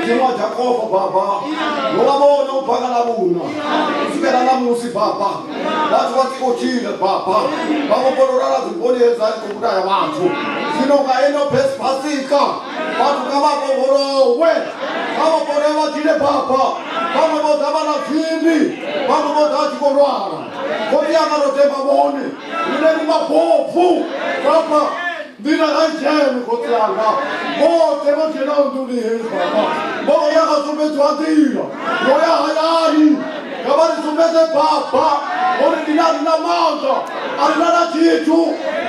Mudzimu wa Jakopo baba ndo vha vhona u bva nga ḽavhuna u swikela ṋamusi baba vhathu vha tshi khou tshila baba vha vho kona u lala dzimboni hedzi a tshi khou vhulaya vhathu zwino nga ino phasika vhathu kha vha vhofholowe kha vhofholowe vha tshile baba vhaṅwe vho ḓa vha na zwivhi vhaṅwe vho ḓa vha tshi khou lwala khotsi anga ro themba vhone rine ri mabofu baba nḓila nga dzhene khotsi anga vhoṱhe vho dzhenaho nḓuni heyi baba vho ya nga sumbedziwa nḓila yo ya hayani nga vha ri sumbedze baba uri ndi na ri na maanḓa a ri na na tshithu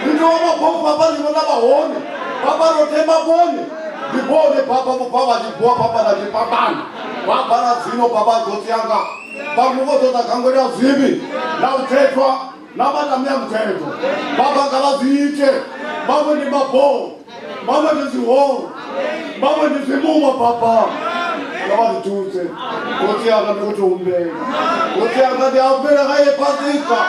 ri tea u mabofu baba ri vhona vha hone baba ro themba vhone ndi vhone baba vho bva vha tshi bua baba na tshifhambano baba na zwino baba khotsi anga vhaṅwe vho ṱoḓa khangwelo ya zwivhi na u khethwa na vha na muya mukhethwa baba nga vha zwi ite vhaṅwe ndi maboo vhaṅwe ndi zwihoro vhaṅwe ndi zwimumo baba nga vha ri thuse khotsi anga ndi khou tou humbela khotsi anga ndi a humbela nga ye pasika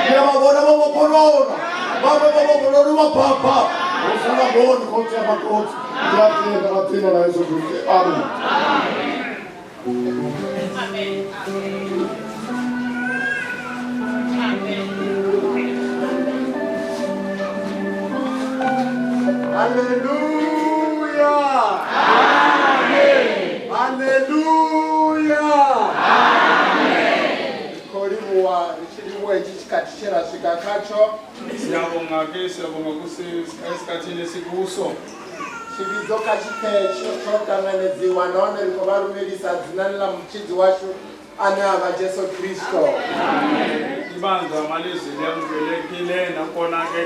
ndi a vha vhona vho vhofholola vhaṅwe vho vhofhololiwa baba hu sala vhone khotsi a makhotsi ndi a tenda nga dzina ḽa Yesu Kristo amen. Haleluya! Amen. Haleluya! Amen. Ri khou livhuwa ri tshi livhuwa hetshi tshikhathi tshe ra swika khatsho. Siyabonga ke siyabonga kusesikhathini esikuso. Tshivhidzo kha tshi pfe tsho ṱanganedziwa nahone ri khou vha lumelisa dzinani ḽa Mutshidzi washu ane a vha Jesu Kristo. Ibandla malizwi liyamukelekile nakona ke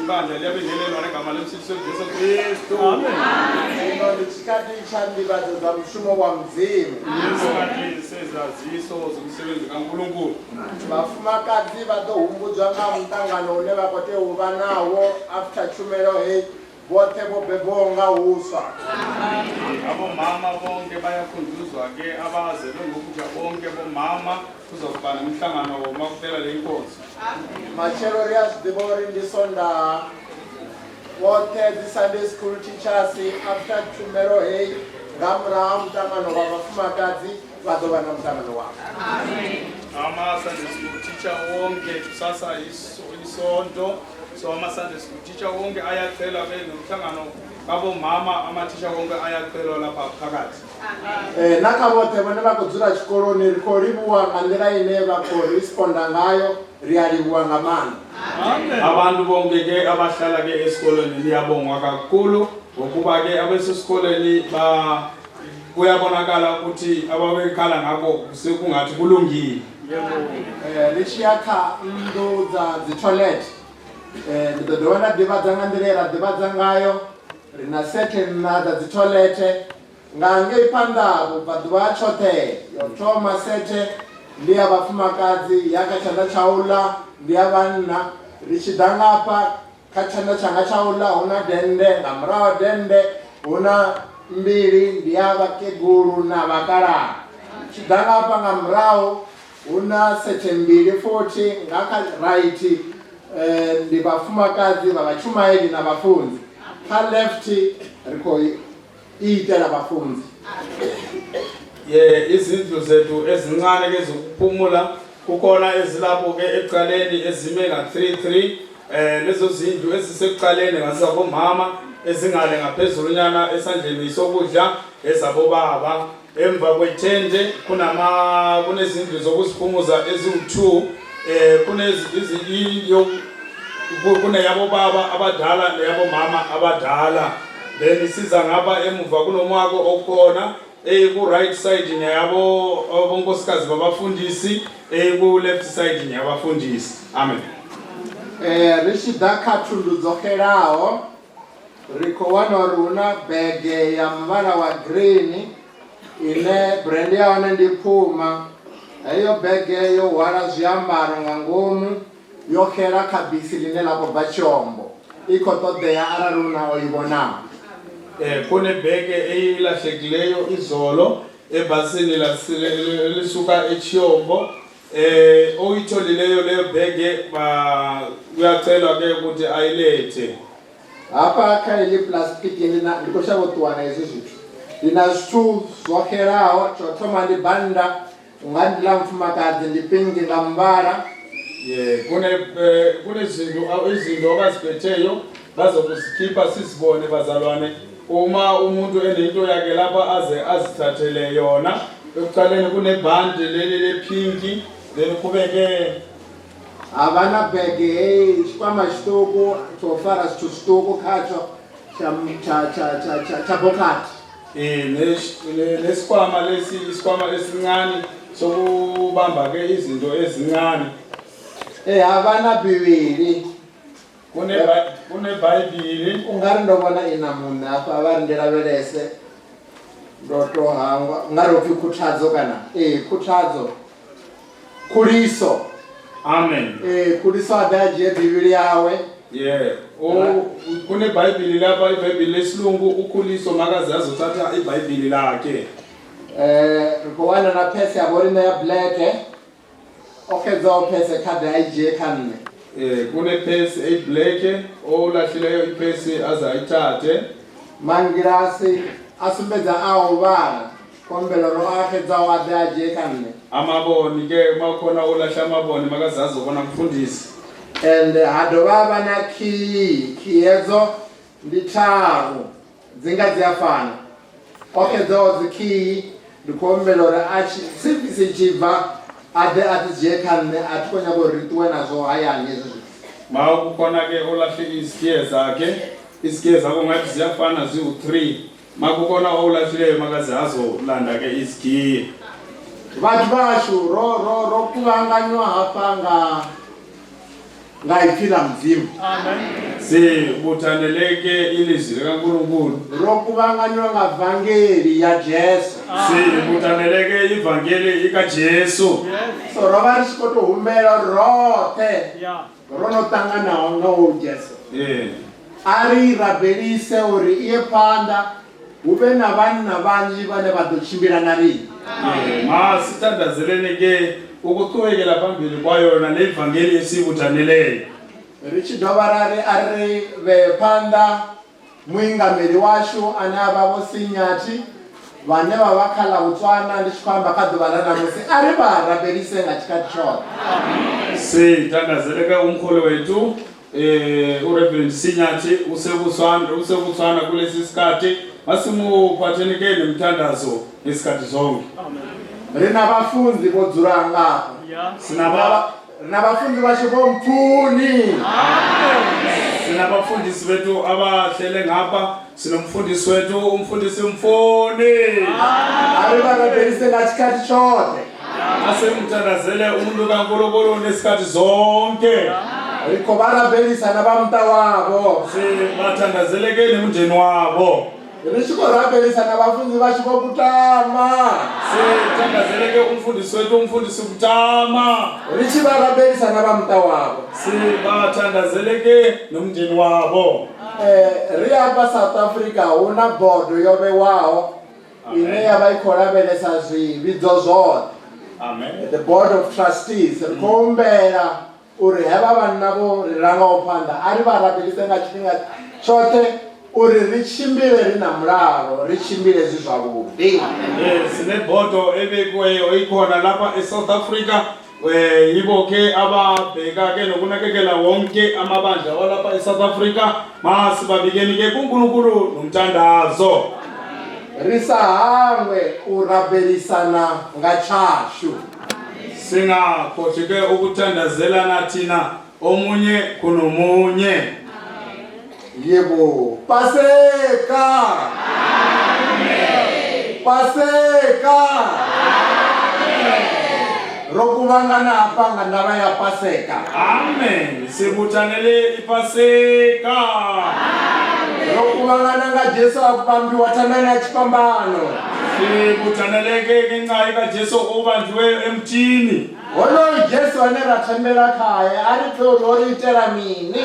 ibandla liyabingelelwa ngegama lomsindisi Jesu Kristu. Zwino ndi tshikhathi tsha nḓivhadzo dza mushumo wa Mudzimu. Isikhathi sezaziso zomsebenzi kaNkulunkulu. Vhafumakadzi vha ḓo humbudzwa nga muṱangano une vha khou tea u vha nawo after tshumelo heyi. Vhoṱhe vho bebwaho nga huswa. Abomama bonke bayakhunjuzwa ke abazelwe ngokutsha bonke bomama kuzokuba nomhlangano makuphela le nkonzo. Matshelo ri a zwi ḓivha uri ndi Sondaha. Vhoṱhe dzi Sunday school teachers after tshumelo heyi nga murahu ha muṱangano wa vhafumakadzi vha ḓo vha na muṱangano wavho. Ama-Sunday school teacher wonke kusasa isonto so ama-Sunday school teacher wonke ayacelwa ke nomhlangano kabomama amathisha wonke ayacelwa lapha phakathi. Eh, na kha vhoṱhe vhane vha khou dzula tshikoloni ri khou livhuwa nga nḓila ine vha khou responda ngayo ri a livhuwa nga maanḓa. Abantu bonke ke abahlala ke esikolweni niyabongwa kakhulu ngokuba ke abesesikolweni ba kuyabonakala ukuthi ababekhala ngakho sekungathi kulungile. Eh, ri tshi ya kha nnḓu dza dzi toilet eh, ndi ḓo dovha nda ḓivhadza nga nḓila ye ra ḓivhadza ngayo ri na sethe nṋa dza dzi toilet nga ngei phanḓa vhubvaḓuvha ha tshoṱhe yo thoma sethe ndi ya vhafumakadzi ya kha tshanḓa tsha uḽa ndi ya vhanna ri tshi ḓa ngafha Kha tshanḓa tshanga tsha u ḽa hu na dennde, nga murahu ha dennde hu na mbili, ndi ya vhakegulu na vhakalaha. Tshi ḓa nga hafha nga murahu hu na sethe mbili futhi, nga kha raithi ndi vhafumakadzi vha vhatshumaeli na vhafunzi, kha left ri khou i itela vhafunzi. Ye izindlu zethu ezincane ke zokuphumula kukhona ezilapho ke ekuqaleni ezime nga 3 3 Eh lezo zindlu ezisekuqaleni ngazabomama ezingale ngaphezulu nyana esandleni sokudla ezabobaba emva kwethende kunama kunezindlu zokuziphumuza eziwu-2 eh kunezi kuneyabobaba abadala neyabomama abadala then siza ngapha emuva kunomwako okhona eyiku-right side neyabo abonkosikazi babafundisi eyiku-left side neyabafundisi amen. Eh, ri tshi ḓa kha thundu dzo xelaho ri khou wana uri hu na bege ya muvhala wa green ine brand ya hone ndi Puma. Heyo bege yo hwala zwiambaro nga ngomu yo xela kha bisi ḽine ḽa khou bva Tshiombo. I khou ṱoḓea arali hu na o i vhonaho. Eh, kunebheke eyilahlekileyo izolo ebhasini lisuka eChiombo. Eh, oyitholileyo leyo bhege ba uyacelwa ke ukuthi ayilethe. Hafha kha heḽi plastic ndi na ndi khou shavha u ṱuwa na hezwi zwithu. Ndi na zwithu zwo xelaho, tsho thoma ndi bannda, nga ndi ḽa mufumakadzi ndi pinki nga muvhala. Ye kune kunezinto izinto abaziphetheyo bazokuzikhipha sizibone bazalwane uma umuntu enento yakhe lapha aze azithathele yona. Ekuqaleni kunebhandi leli lephinki, then kube-ke Ha vha na bege heyi tshikwama tshiṱuku tsho fara zwithu zwiṱuku khatsho tsha tsha tsha tsha tsha tsha bokhathi. Nesikhwama lesi, isikhwama esincane sokubamba-ke izinto ezincane. Ee, ha vha na Bivhili. Kunebhayibhili. U nga ri ndo vhona i na muṋe hafha, vha ri ndi lavhelese, ndo to hangwa. U nga ri upfhi Khuthadzo kana ee, Khuthadzo Khuliso. Amen. Ee, Khuliso a ḓe a dzhie Bivhili yawe. Yeah. Kunebhayibhili lapha, ibhayibhili lesilungu, uKhuliso makaze azothatha ibhayibhili lakhe. Ri khou wana na phese ya vhoriṋe ya black. O xedzaho phese kha ḓe a i dzhie kha nṋe. Kunephesi eyibleke, olahlileyo iphesi aze ayithathe. Mangilasi a sumbedza a u vhala, kombelo ro a xedzaho a ḓe a dzhie kha nṋe. Amaboni ke, uma kukhona olahla amaboni makaze azobona mfundisi. And ha dovha ha vha na khiyi, khiyi hedzo ndi tharu, dzi nga dzi a fana. O xedzaho dzikhiyi ndi khou humbela uri a tshi service i tshi bva a ḓe a dzi dzhie kha nṋe, a thi khou nyaga uri ri ṱuwe nazwo hayani hezwi zwithu. Ma kukhona ke olahle izikhiye zakhe, izikhiye zakho ngathi ziyafana ziwu-3. Ma kukhona owulahlileyo makaze azolanda ke izikhiye. Vhathu vhashu ro ro ro kuvhanganywa hafha nga nga ipfi ḽa Mudzimu. Sibuthaneleke ilizwi likaNkulunkulu. Ro kuvhanganywa nga vangeli ya Jesu. Sibuthaneleke ivangeli ikaJesu. So ro vha ri tshi khou tou humbela uri roṱhe ro no ṱanganaho nga hoyu Jesu a ri rabelise uri i ye phanḓa hu vhe na vhanna vhanzhi vhane vha ḓo tshimbila na riṋe. Masithandazeleni ke ukuqhubekela phambili kwayona le ivangeli esiyibuthaneleyo. Ri tshi dovha ra ri a ri vhee phanḓa muingameli washu ane a vha Vho Sinyathi vhane vha vha kha ḽa Botswana, ndi tshi khou amba kha ḓuvha ḽa ṋamusi, a ri vha rabelise nga tshikhathi tshoṱhe. Sithandazele ke umholi wethu uReverend Sinyathi useBotswana, useBotswana kulesi sikhathi. Masimuphatheni ke nemthandazo ngesikhathi sonke. Ri na vhafunzi vho dzula ngafha. Sinaba Ri na vhafunzi vhashu Vho Mpfuni. Sinabafundisi bethu abahlele ngapha, sinomfundisi wethu umfundisi Mfuni. A ri vha rabelise nga tshikhathi tshoṱhe. Asimthandazele umuntu kaNkulunkulu nesikhathi zonke. Ri khou vha rabelisa na vha muṱa wavho. Sibathandazele ke nemndeni wabo. Ri tshi khou rabelisa na vhafunzi vhashu Vho Kutama. Sithandazele ke umfundisi wethu umfundisi Kutama. Ri tshi vha rabelisa na vha muṱa wavho. Sibathandazele ke nomndeni wabo. Ri hafha South Africa hu na bodo yo vhewaho ine ya vha i khou lavhelesa zwivhidzo zwoṱhe. Amen. The Board of Trustees. Ri khou humbela uri hevha vhanna vho ri rangaho phanḓa a ri vha rabelise nga tshifhinga tshoṱhe uri ri tshimbile ri na mulalo, ri tshimbile zwi zwavhuḓi. Sinebhodo ebekiweyo ikhona lapha eSouth Africa, yibo ke ababheka ke nokunakekela wonke amabandla walapha eSouth Africa. Masibabikeni ke kuNkulunkulu nomthandazo. Ri sa hangwe u rabelisana nga tshashu. Singakhohlwi ke ukuthandazelana thina omunye kunomunye. Yebo, Paseka! Paseka! Ro kuvhangana hafha nga ndavha ya Paseka. Amen. Sibuthanele ipaseka. Ro kuvhangana nga Jesu a pambiwa thandani ya tshifhambano. Sibuthanele ke ngenxa ikaJesu obanjiwe emthini. Honoyu Jesu ane ra thembela khae a ri pfe uri o ri itela mini.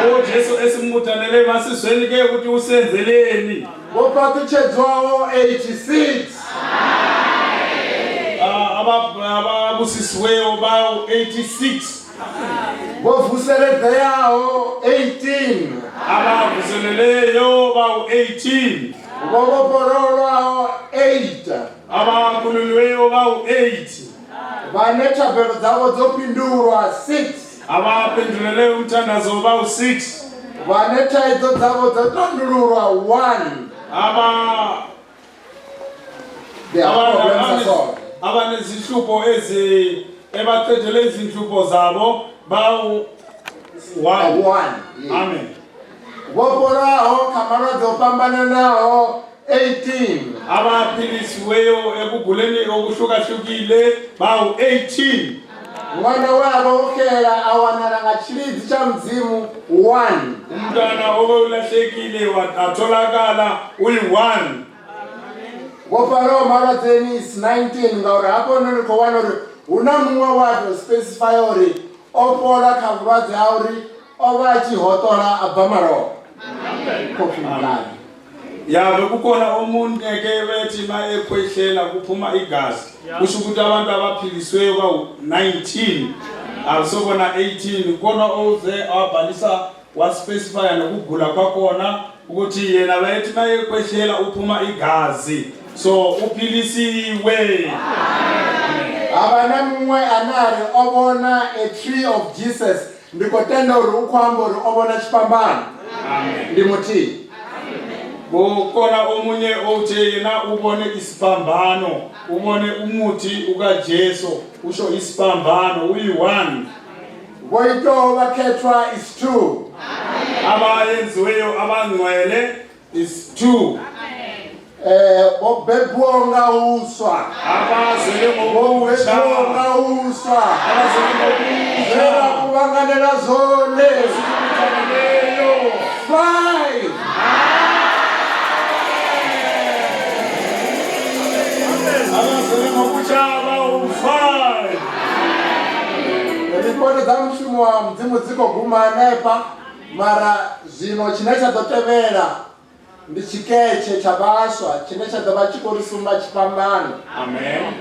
O Jesu esimbuthanele masizweni ke ukuthi usenzeleni. Vho fhaṱutshedzwaho 86. Ababusisiweyo bawu 86. Vho vuseledzeaho 18. Abavuseleleyo bawu 18. Vho vhofhololwaho 8. Abakhululiweyo bawu-8. Vhane thabelo dzavho dzo fhindulwa 6. Abaphendulele umthandazo bawu-6. Vhane thaidzo dzavho dzo tandululwa 1. Aba Their problems are solved. Abanezihlupho ezi ebaqedele izinhlupho zabo bawu-1. 1. Yes. Amen. Vho fholaho kha malwadze o fhambananaho 18. Abaphilisiweyo ekuguleni okuhlukahlukile bawu-18. Ṅwana we a vha o xela a wanala nga tshilidzi tsha Mudzimu 1. Umntwana obewulahlekile watholakala uyi-1. Vho fhalaho malwadzeni is 19 ngauri hafho ndo ndi khou wana uri hu na muṅwe wa tou specify uri o fhola kha vhulwadze ha uri o vha a tshi hoṱola a bva malofha. Coffee blood. Ya, bekukhona omunye ke bethi ma ekhwehlela kuphuma igazi, kusho ukuthi abantu abaphilisweyo bawu-19, akusobona 18. Khona oze wabhalisa waspecifya nokugula kwakhona ukuthi yena bayethi ma ekhwehlela uphuma igazi, so uphilisiwe. Ha vha na muṅwe ane a ri o vhona a tree of Jesus, ndi khou tenda uri u khou amba uri o vhona tshifhambano. Ndi muthihi. Kukhona omunye othe yena ubone isiphambano, ubone umuthi ukaJesu, usho isiphambano, uyi-1. Vho itaho vhakhethwa is 2. Abayenziweyo abangcwele is 2. Vho bebwaho nga huswa. Abazele Vho ngokutsha. bebwaho nga huswa. Abazele ngokutsha. Zwe ra kuvhanganela zwone. 5. Abazele ngokutsha bawu-5. Ripoto dza mushumo wa Mudzimu dzi khou guma hanefha, mara zwino tshine tsha ḓo tevhela ndi tshiketshe tsha vhaswa tshine tsha ḓo vha tshi khou ri sumba tshifhambano. Amen.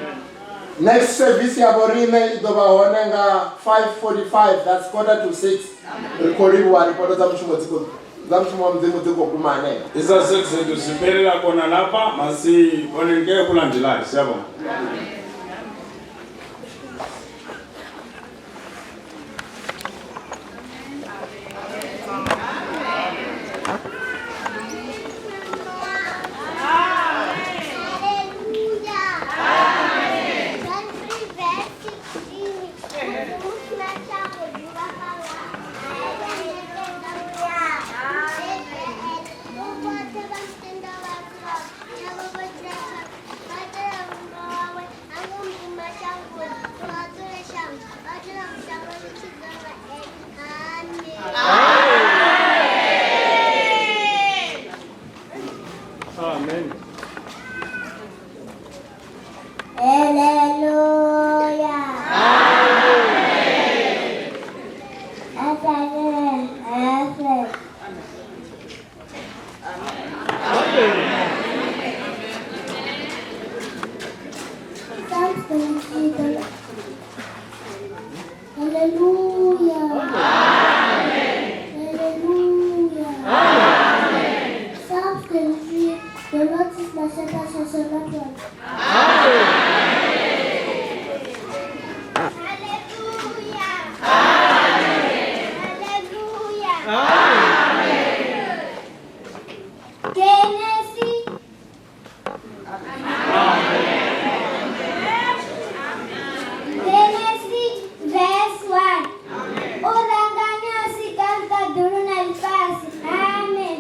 Next service ya vhoriṋe i ḓo vha hone nga 5:45, that's 5:45. Ri khou livhuwa, ripoto dza mushumo dzi khou dza mushumo wa Mudzimu dzi khou guma hanefha. Isasek zethu ziphelela khona lapha, masibone ke kulandelayo. Siyabonga. Hallelujah. Amen. John 3 verse 16. Mudzimu shango ḓuvha Hallelujah. Amen. Vhoṱhe vha mutendo vhathu vha vha tela murwa wawe a ngo muruma shangoni u haṱule shango, vha tela shango ḽi tshidzwa nga ene. Amen. Amen. Hallelujah. Amen. Amen. Psalms 23. Hallelujah. Hallelujah. Psalms 23. The Lord is my shepherd, I shall not want. Hallelujah. Hallelujah. Genesis. Genesis verse 1. U ranganya sika ṱaḓulu na ḽifhasi. Amen.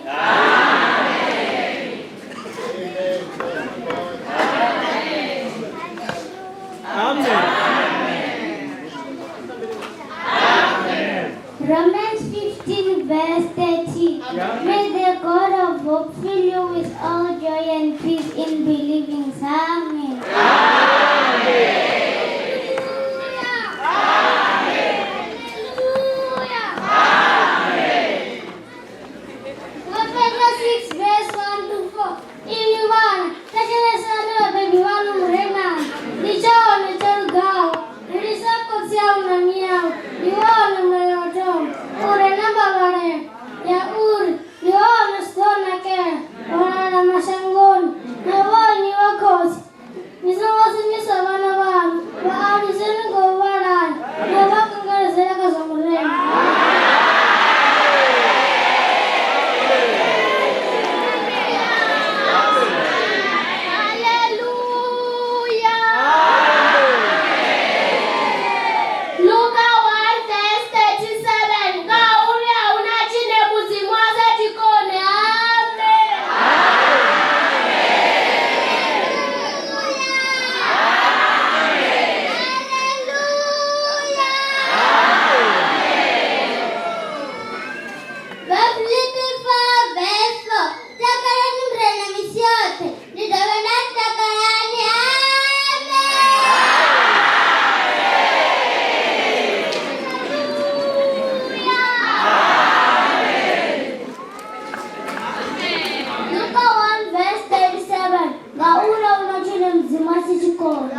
kone.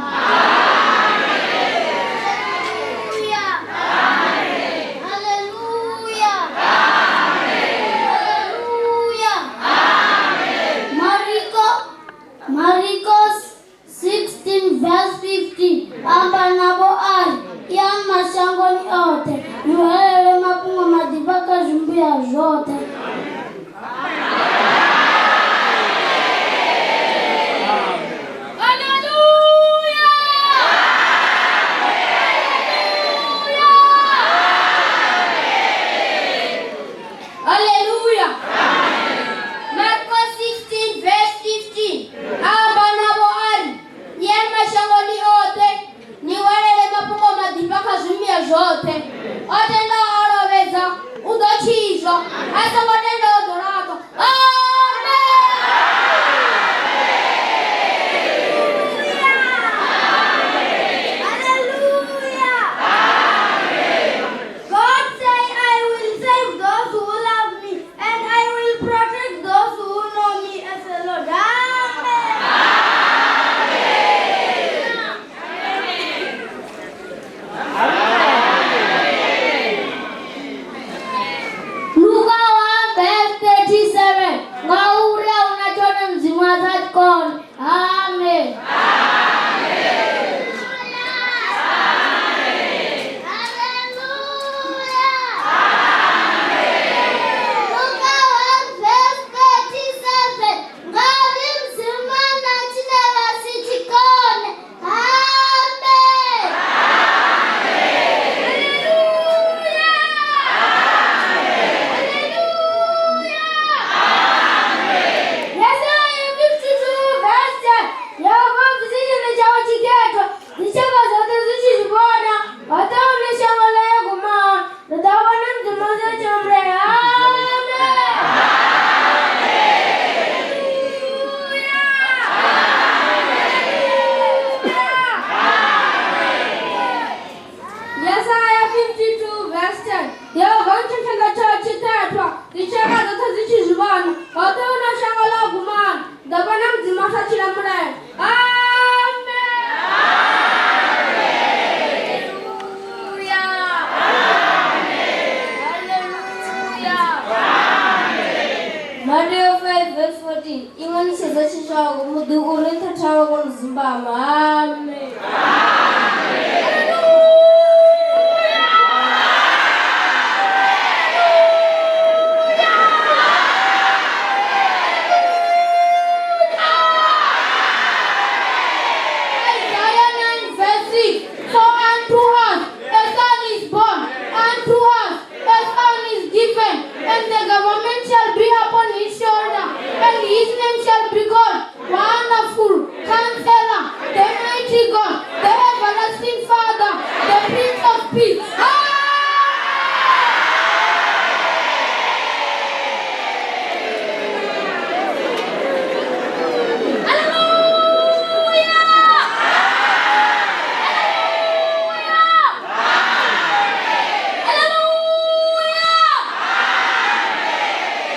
Haleluya. Haleluya. Mariko Marcos 16 verse 15 amba navho a ri, Iyani mashangoni oṱhe, ni hwelele mafhungo maḓifha kha zwivhumbwa zwoṱhe. Haleluya. Marko 16 verse 15. Amba navho a ri, Iyani mashangoni oṱhe, ni hwelele mafhungo maḓifha kha zwivhumbwa zwoṱhe. O tendaho a lovhedza u ḓo tshidzwa, a songo tendaho u ḓo laṱwa. Amen. Hallelujah. God say, I will save those who love me, and I will protect those who know me as the Lord. Amen. Luka 1 verse 37. Ngauri a huna tshone Mudzimu a sa tshi kone. Amen. Hallelujah. Luka 1 verse 37. Ngauri Mudzimu a na tshine vha si tshi kone. Amen. Hallelujah. Hallelujah. Yesaya 52 verse 10. Yehova bvisi tshine tshawe tshikhethwa, dzitshaka dzoṱhe dzi tshi zwi vhona, hoṱhe hune shango ḽa ya guma hone, ri ḓo vhona Mudzimu a tshi mulayo. Amen. Yesaya 52 verse 10. Yehova ntsha tshanḓa tshawe tshikhethwa, dzitshaka dzoṱhe dzi tshi zwi vhona, hoṱhe hune shango ḽa guma hone, ri ḓo vhona Mudzimu a sa tshila mulayo. Amen. Hallelujah. Hallelujah. Mateo 5 verse 14. Iṅwe ni tshedza tshi shango, muḓi u re nṱha thavha wo no dzumbama. Amen. Isaiah 9 verse 6. For unto us a son is born, unto us a son is given, and the government shall be upon his shoulder, and his name shall be called Wonderful, Counselor, the Mighty God, the Everlasting Father, the Prince of Peace. Amen.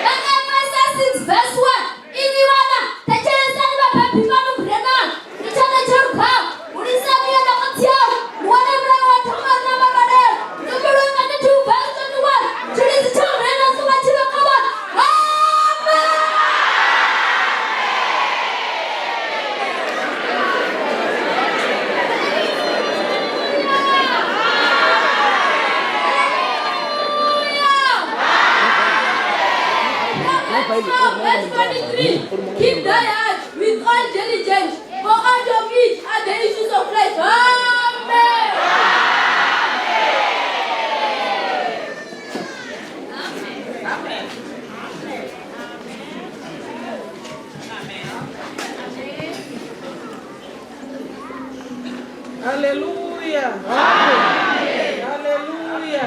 Efesa 6 verse 1. Inwi vhana, thetshelesani vhabebi vhaṋu murenani. Ndi tshone tsho lugaho. Hulisani yena khotsi aṋu. Ndi wone mulayo wa thoma na mavhalelo. Nzumbululo 32 verse 21. Tshilidzi tsha murena songo tshi vhe kha vhana. Amen. Proverbs 4 verse 23. Keep thy heart with all diligence, for out of it are the issues of life. Amen. Haleluya. Haleluya.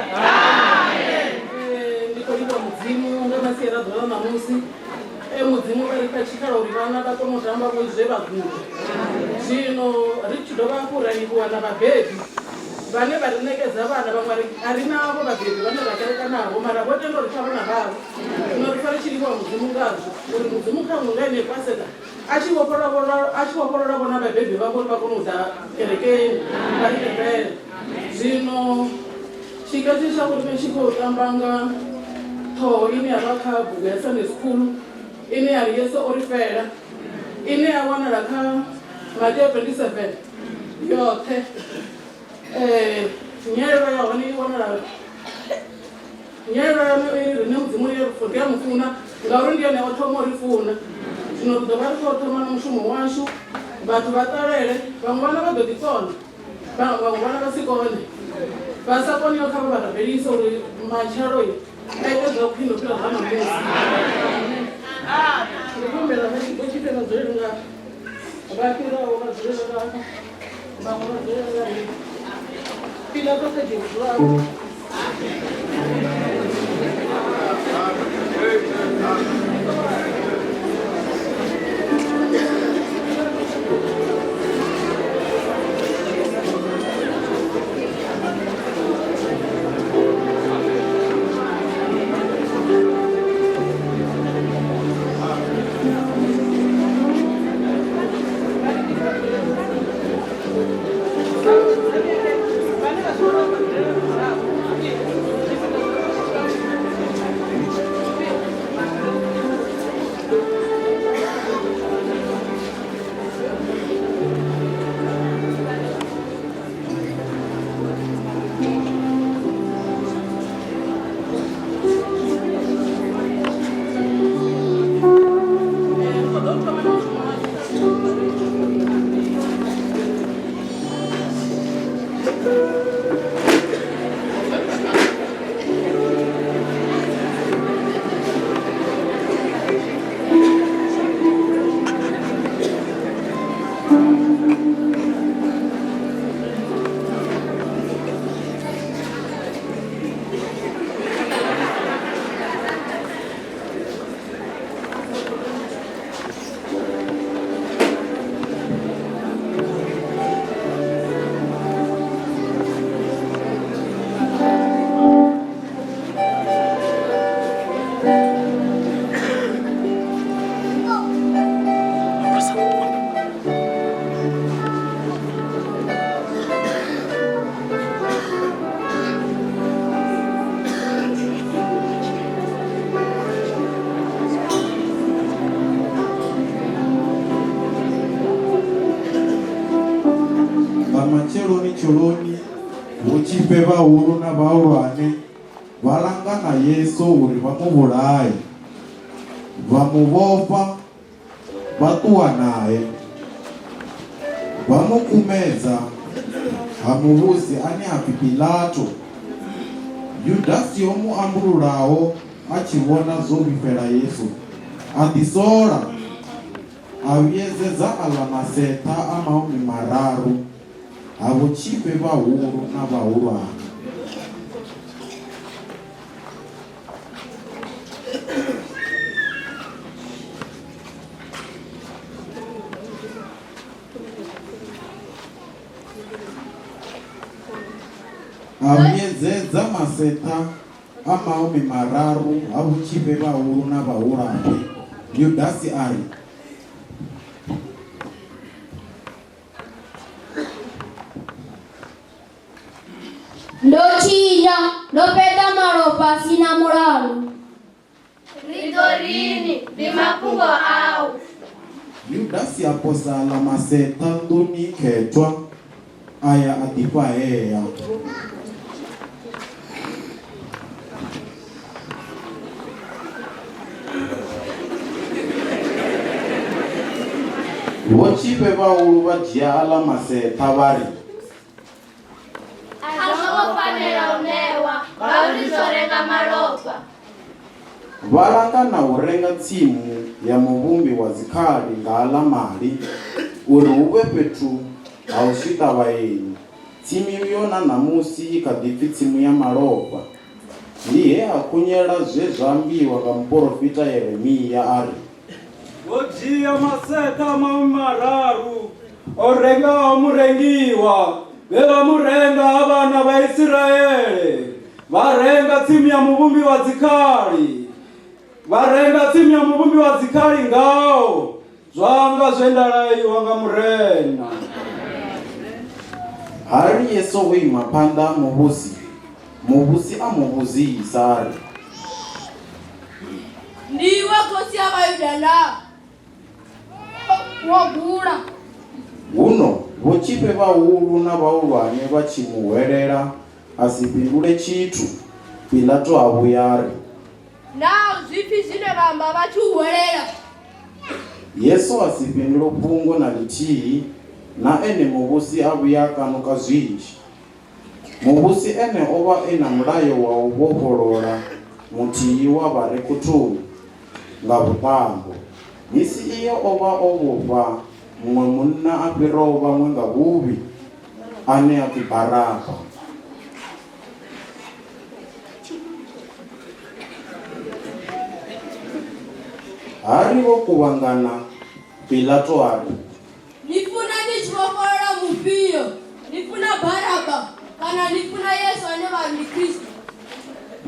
Ndi khou livhuwa Mudzimu nga masiari a ḓuvha ḽa ṋamusi. Mudzimu vha ri fha tshikhala uri vhana vha kone u tamba vho zwe vha guda. Zwino ri tshi dovha hafhu ra livhuwa na vhabebi vhane vha ri ṋekedza vhana vhaṅwe a ri navho vhabebi vhane ra kereka navho mara vho tenda uri kha vhana vhavho. Zwino ri pfa ri tshi livhuwa Mudzimu ngazwo uri Mudzimu kha ṅwe nga yeneyi paseka A tshi vhofholola a tshi vhofholola vhona vhabebi vhavho uri vha kone u ḓa kerekeni vha ri tevhele. Zwino tshiketshe tsha vhoriṋe tshi khou tamba nga ṱhoho ine ya vha kha bugu ya Sunday School ine ya ri Yesu o ri fela ine ya wanala kha Mateo 27 yoṱhe. Nyelelo ya hone i wanala Nyelelo yaṋu i ri, Riṋe Mudzimu ri a mu funa, ngauri ndi ene o thoma u ri funa. Zwino ri ḓo vha ri khou thoma na mushumo washu, vhathu vha ṱalele. Vhaṅwe vhana vha ḓo ḓi kona, vhaṅwe vhana vha si kone. Vha sa koniho kha vha vha rabelise uri matshelo vha ite zwa khwine u fhira zwa ṋamusi. Ndi khou humbela vhotshifhe vha dzule nga vha fhiraho vha dzule nga hafha, vhaṅwe vha dzule nga hafha. Pilato kha dzhie vhudzulo hawe. Nga matsheloni-tsheloni vhotshifhe vhahulu na vhahulwane vha langana Yesu uri vha mu vhulaye. Vha mu vhofha vha ṱuwa nae, vha mu kumedza ha muvhusi ane a pfi Pilato. Yudasi o mu ambululaho a tshi vhona zwo vhifhela Yesu, a ḓisola, a vhuyedzedza aḽa maseṱha a 30 ha vhotshifhe vhahulu na vhahulwane. A vhuyedzedza maseṱha a 30 ha vhotshifhe vhahulu na vhahulwane. Yudasi a ri. Ndo tshinya, ndo fheṱa malofha a si na mulandu. Ri ḓo rini? Ndi mafhungo au. Yudasi a posa aḽa maseṱha nḓuni khethwa, a ya a ḓifhahea. Vhotshifhe vhahulu vha dzhia aḽa maseṱha vha ri. A zwo ngo fanela u ṋewa, ngauri zwo renga malofha. Vha langana u renga tsimu ya muvhumbi wa dzikhali nga aḽa mali, uri hu vhe fhethu ha u swiṱa vhaeni. Tsimu iyo na ṋamusi i kha ḓi pfi Tsimu ya Malofha. Ndi he ha khunyela zwe zwa ambiwa nga muporofita Yeremia a ri. Vho dzhia maseṱha a 30 o rengaho murengiwa, vhe vha mu renga ha vhana vha Isiraele, vha renga tsimu ya muvhumbi wa dzikhali, vha renga tsimu ya muvhumbi wa dzikhali ngao. Zwa nga zwe nda laiwa nga Murena. Ha ri Yesu o ima phanḓa ha muvhusi, muvhusi a mu vhudzisa a ri. Ndi iwe khosi ya Vhayuda naa? Wo gula. Huno vhotshifhe vhahulu na vhahulwane vha tshi mu hwelela a si fhindule tshithu, Pilato a vhuya a ri. Naa zwipfi zwine vha amba vha tshi u hwelela? Yesu a si fhindule fhungo na ḽithihi, na ene muvhusi a vhuya a kanuka zwinzhi. Muvhusi ene o vha e na mulayo wa u vhofholola muthihi wa vha re khothoni nga vhuṱambo. Misi iyo o vha o vhofha muṅwe munna a fhiraho vhaṅwe nga vhuvhi, ane a pfi Baraba. Ha ri vho kuvhangana, Pilato a ri. Ni funa ndi tshi vhofholola mufhio? Ni funa Baraba kana ni funa Yesu ane vha ri ndi Kristo?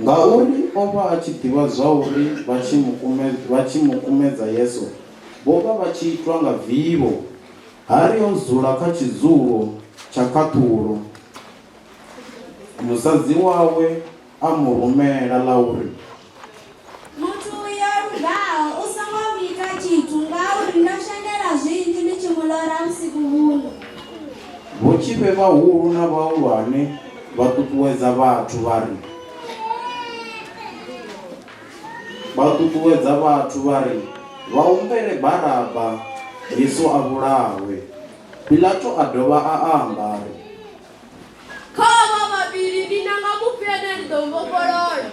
Ngauri o vha a tshi ḓivha zwauri vha tshi mu kumedza Yesu vho vha vha tshi itwa nga vivho. Ha ri o dzula kha tshidzulo tsha khaṱhulo, musadzi wawe a mu rumela ḽa uri. Muthu uyo o lugaho, u songo mu ita tshithu, ngauri ndo shengela zwinzhi ndi tshi mu lora vhusiku vhuno. Vhotshifhe vhahulu na vhahulwane vha ṱuṱuwedza vhathu vha ri, Vha ṱuṱuwedza vhathu vha ri vha humbele Baraba, Yesu a vhulawe. Pilato a dovha a amba a ri. Kha avha vhavhili ndi nanga mufhio ane ndi ḓo mu vhofholola?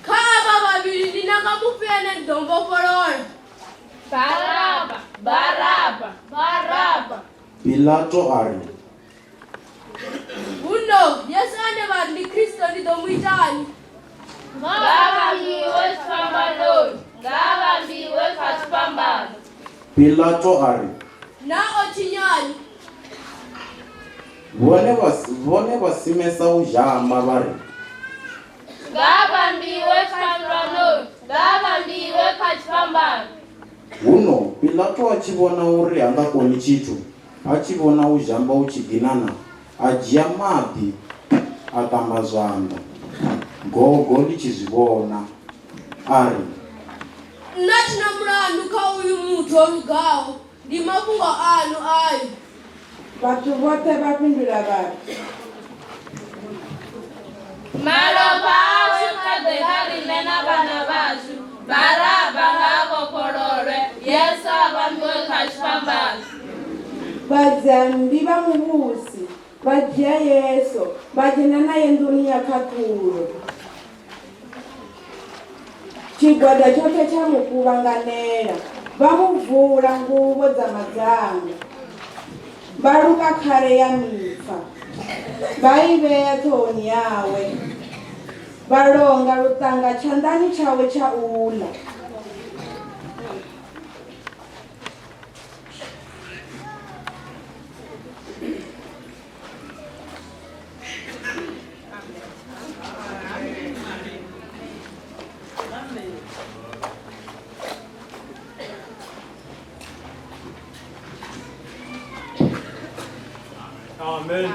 Kha avha vhavhili ndi nanga mufhio ane ndi ḓo mu vhofholola? Baraba! Baraba! Baraba! Pilato a ri. Huno Yesu ane vha ri ndi Kristo ndi ḓo mu itani? Nga vhambiwe tshifhambanoni! Nga vhambiwe kha tshifhambano! Pilato a ri. Naa o tshinyani? Vhone vha, vhone vha simesa u zhamba vha ri. Nga vhambiwe tshifhambanoni! Nga vhambiwe kha tshifhambano! Huno Pilato a tshi vhona uri ha nga koni tshithu, A tshi vhona u zhamba hu tshi dinana, a dzhia maḓi a ṱamba zwanḓa, gogo ḽi tshi zwi vhona, a ri. Nṋe a thi na mulandu kha uyu muthu o lugaho, ndi mafhungo aṋu ayo. Vhathu vhoṱhe vha fhindula vha ri. Malofha ashu kha ḓe kha riṋe na vhana vhashu. Baraba nga a vhofhololwe, Yesu a vhambiwe kha tshifhambano. Vhadzia-mmbi vha muvhusi vha dzhia Yesu vha dzhena nae nḓuni ya khaṱhulo. Tshigwada tshoṱhe tsha mu kuvhanganela, vha mu bvula nguvho dza madzanga, vha luka khare ya mipfa, vha i vhea ṱhohoni yawe, vha longa luṱanga tshanḓani tshawe tsha u ḽa. Amen.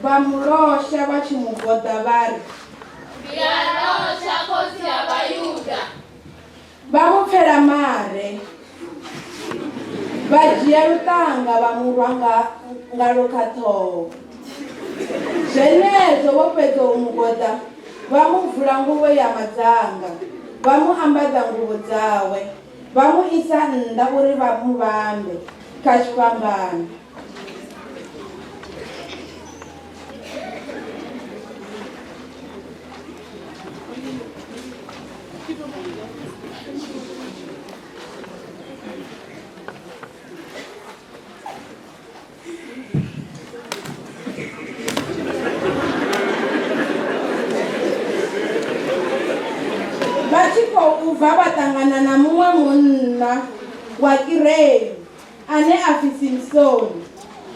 Vha mu losha vha tshi mu goḓa vha ri. Ndi a losha khosi ya Vhayuda. Vha mu pfela mare, vha dzhia luṱanga vha mu rwa nga ngalwo kha ṱhoho. Zwenezwo vho fhedza u mu goḓa, vha mu bvula nguvho ya madzanga, vha mu ambadza nguvho dzawe, vha mu isa nnḓa uri vha mu vhambe kha tshifhambano. Vha tshi khou bva vha ṱangana na muṅwe munna. wa Kireni ane a pfi Simsoni.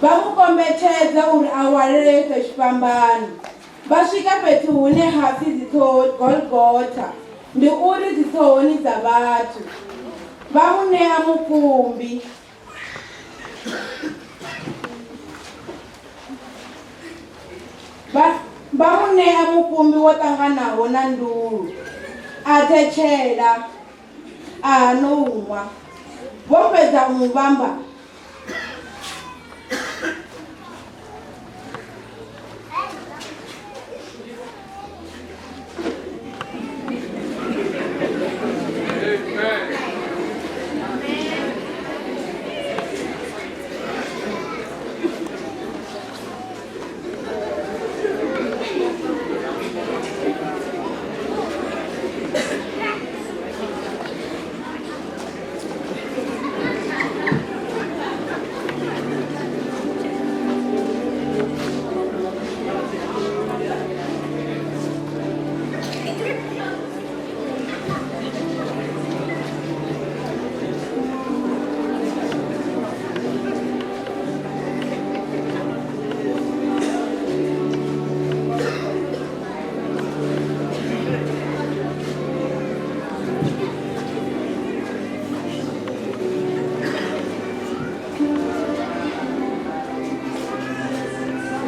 Vha mu kombetshedza uri a hwalele Yesu tshifhambano. Vha swika fhethu hune ha pfi dziṱhoho Golgotha, ndi uri dziṱhohoni dza vhathu. Vha mu ṋea mukumbi. Vha, vha mu ṋea mukumbi wo ṱanganaho na ndulu, a thetshela, a hana u nwa. Vho fhedza u mu vhamba,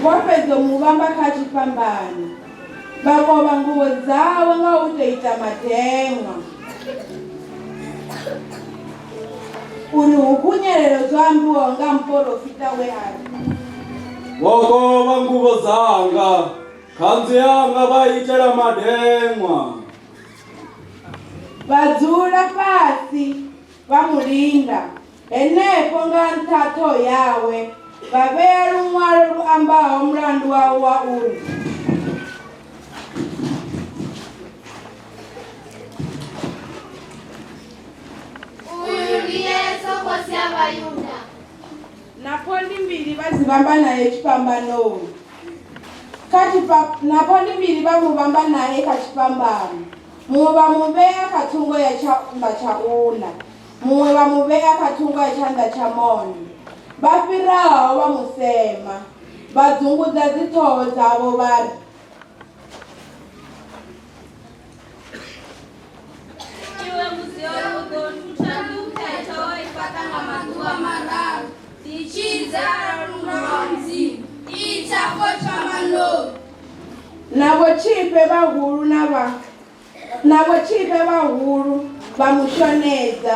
Vho fhedza u mu vhamba kha tshifhambano, vha kovha nguvho dzawe nga u tou ita madeṅwa, uri hu khunyelele zwo ambiwaho nga muporofita we a ri. Vho kovha nguvho dzanga, khanzu yanga vha i itela madeṅwa. Vha dzula fhasi vha mu linda. Henefho nga nṱha ha ṱhoho yawe vha vhea luṅwalo lu ambaho mulandu wawe wa uri. Uyu ndi Yesu Khosi ya Vhayuda. Na phondi mbili vha dzi vhamba nae tshifhambanoni. Kha tshifha, na phondi mbili vha mu vhamba nae kha tshifhambano, muṅwe vha mu vhea kha thungo ya tshanḓa tsha uḽa, muṅwe vha mu vhea kha thungo ya tshanḓa tsha monde. Vha fhiraho vha mu sema, vha dzungudza dziṱhoho dzavho vha ri. Iwe Muzioni u ḓo thutha nnḓu khethwa wa i fhaṱa nga maḓuvha mararu. Ḓitshidze arali u murwa wa Mudzimu, itsa afho tshifhambanoni. Na vhotshifhe vhahulu na vha na vhotshifhe vhahulu vha mu shonedza,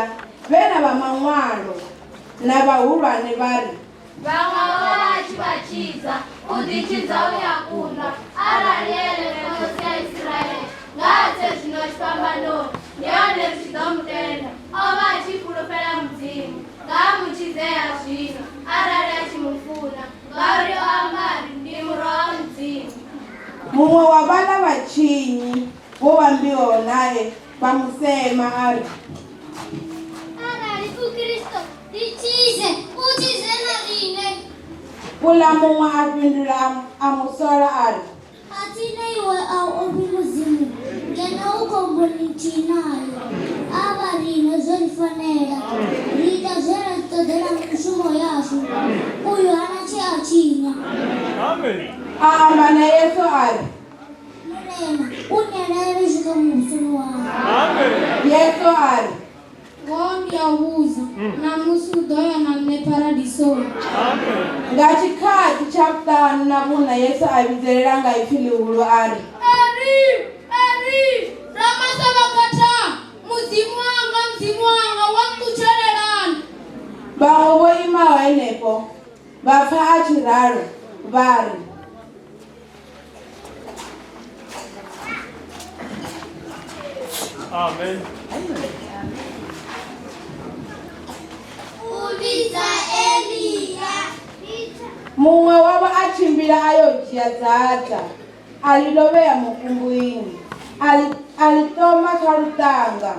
vhe na vha maṅwalo na vhahulwane vha ri. Vhaṅwe o vha a tshi vha tshidza, u ḓitshidza u ya kundwa. Arali ene Khosi ya Isiraele, nga a tse zwino tshifhambanoni, ndi hone ri tshi ḓo mu tenda. O vha a tshi fhulufhela Mudzimu, nga a mu tshidze-ha zwino, arali a tshi mu funa, ngauri o amba a ri, Ndi Murwa wa Mudzimu. Muṅwe wa vhaḽa vhatshinyi vho vhambiwaho nae vha mu sema a ri. Arali u Kristo, Ḓitshidze, u tshidze na riṋe. Uḽa muṅwe a fhindula a mu sola a ri. Atsina iwe a u ofhi Mudzimu, ngeno u khomboni nthihi nae? A vha riṋe zwo ri fanela, ri ita zwe ra ḓiṱoḓela nga mishumo yashu. Uyu ha na tshe a tshinya. A amba na Yesu a ri. Murena, u nnyelele u tshi kha muvhusoni wau. Yesu a ri. Ngoho ndi a u vhudza, ṋamusi u ḓo ya na nṋe Paradisoni. Nga tshikhathi tsha vhuṱanu na vhuṋa Yesu a vhidzelela nga ipfi ḽihulu a ri. Eli, Eli, lama sabakatha? Mudzimu wanga, Mudzimu wanga, wo nṱutshelelani? Vhaṅwe vho imaho henefho vha pfa a tshi ralo, vha ri. Amen. U vhidza Elia. Muṅwe wavho a tshimbila a yo dzhia dzaḓa, a ḽi lovhea mukumbwini, a ḽi, a ḽi ṱoma kha luṱanga.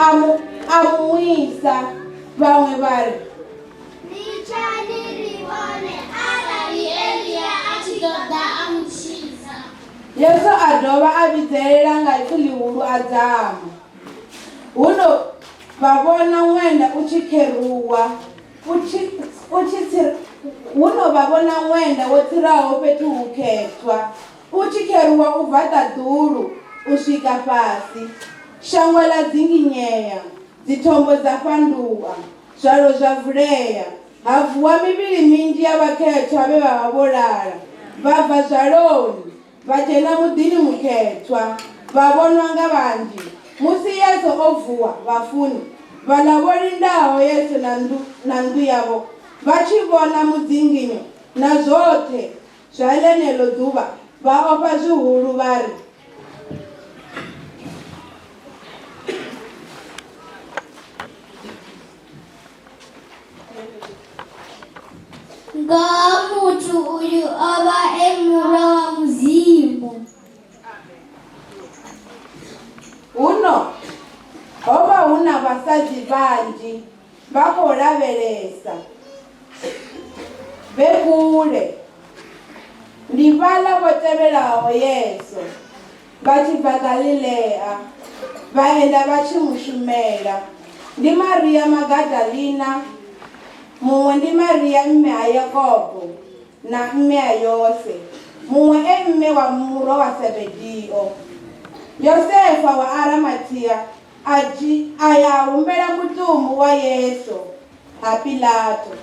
A mu nwisa. Vhaṅwe vha ri, Litshani ri vhone arali Elia a tshi ḓo ḓa a mu tshidza. Yesu a dovha a vhidzelela nga ipfi ḽihulu a dzama. Huno vha vhona ṅwenda u tshi kheruwa u tshi, u tshi tsir, huno vha vhona ṅwenda wo tsiraho fhethu hukhethwa u tshi kheruwa u bva ṱaḓulu u swika fhasi. Shango ḽa dzinginyea, dzithombo dza fhanduwa, zwalo zwa vulea, ha vuwa mivhili minzhi ya vhakhethwa vhe vha vha vho lala, vha bva zwaloni, vha dzhena muḓini mukhethwa, vha vhonwa nga vhanzhi. Musi Yesu o vuwa vhafuni, vhaḽa vho lindaho Yesu na nnḓu na nnḓu yavho vha tshi vhona mudzinginyo na zwoṱhe zwa ḽeneḽo ḓuvha, vha ofha zwihulu vha ri, Ngoho muthu uyu o vha e Murwa wa Mudzimu. Huno ho vha hu na vhasadzi vhanzhi vha khou lavhelesa vhe kule. Ndi vhaḽa vho tevhelaho Yesu vha tshi bva Galilea, vha enda vha tshi mu shumela. Ndi Maria Magadalina, muṅwe ndi Maria mme a Yakobo na mme a Yose, muṅwe e mme wa murwa wa Sebedio. Yosefa wa Aramathia a dzhi, a ya a humbela mutumbu wa Yesu ha Pilato.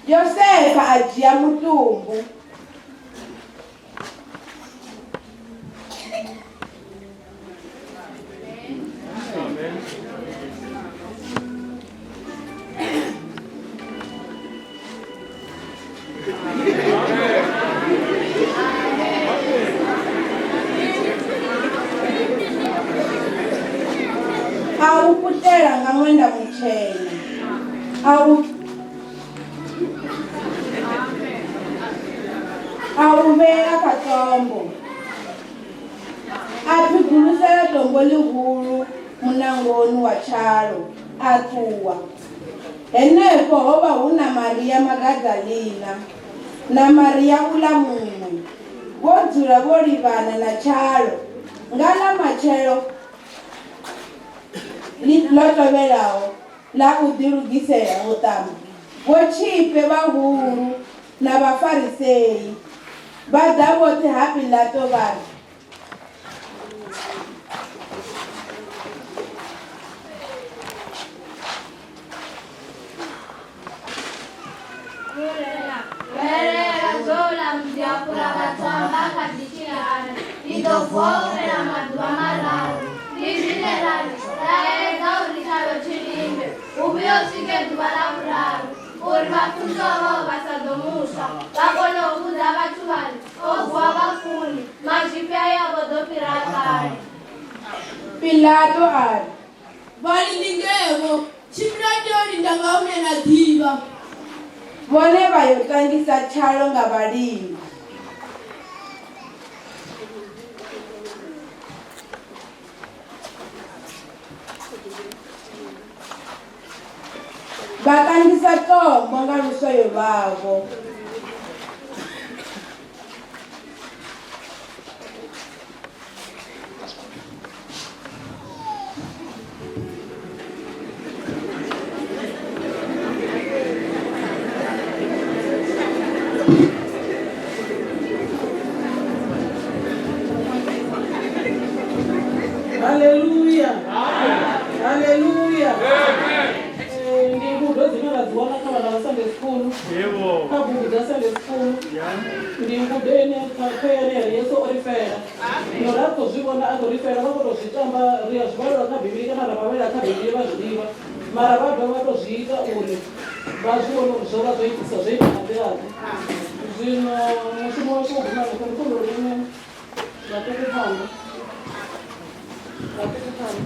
Yosefa a dzhia mutumbu. A u putela nga ṅwenda mutshena, a u a u vhea kha tombo, a phigulusela tombo ḽihulu muṋangoni wa tshalo, a ṱuwa. Henefho ho vha hu na Maria Magadalina na Maria uḽa muṅwe, vho dzula vho livhana na tshalo. Nga ḽa matshelo ḽo tovhelaho ḽa u ḓilugisela vhuṱambo, vhotshifhe vhahulu na Vhafarisei vha ḓa vhoṱhe ha Pilato vha ri, Murena, hwelela zwe uḽa mudiapula vhathu amba a kha ḓi tshila a ri, Ndi ḓo vuwa u fhela maḓuvha mararu. Ndi zwine ra ri, Laedza uri tshalo tshi lindwe, hu vhuye hu swike ḓuvha ḽa vhuraru, uri vhafunziwa vhawe vha sa ḓo mu tswa, vha kone u vhudza vhathu vha ri, O vuwa vhafuni, mazwifhi ayo a vho ḓo fhira a kale. Pilato a ri, Vhalindi ngevho, tshimbilani ni yo linda nga hune na ḓivha. Vhone vha yo tangisa tshalo nga vhalindi. Vha kandisa tombo nga luswayo lwavho. Haleluya. Haleluya. Ndi ngudo dzine ra dzi wana kha vhana vha Sunday school. Yebo. Kha bugu dza Sunday school. Ndi ngudo ine kha yone ya ri Yesu o ri fela. Zwino ra khou zwi vhona a khou ri fela vha khou tou zwi tamba ri a zwi vhalelwa kha Bivhili kana ra vha vhalela kha Bivhili vha zwi ḓivha. Mara vha dovha vha tou zwi ita uri vha zwi vhone uri zwo vha zwo itisa zwo ita nga nḓila-ḓe. Zwino mushumo washu wo guma hanefho ndi khou humbela uri ni vhaṱuku phanḓa. Vhaṱuku phanḓa.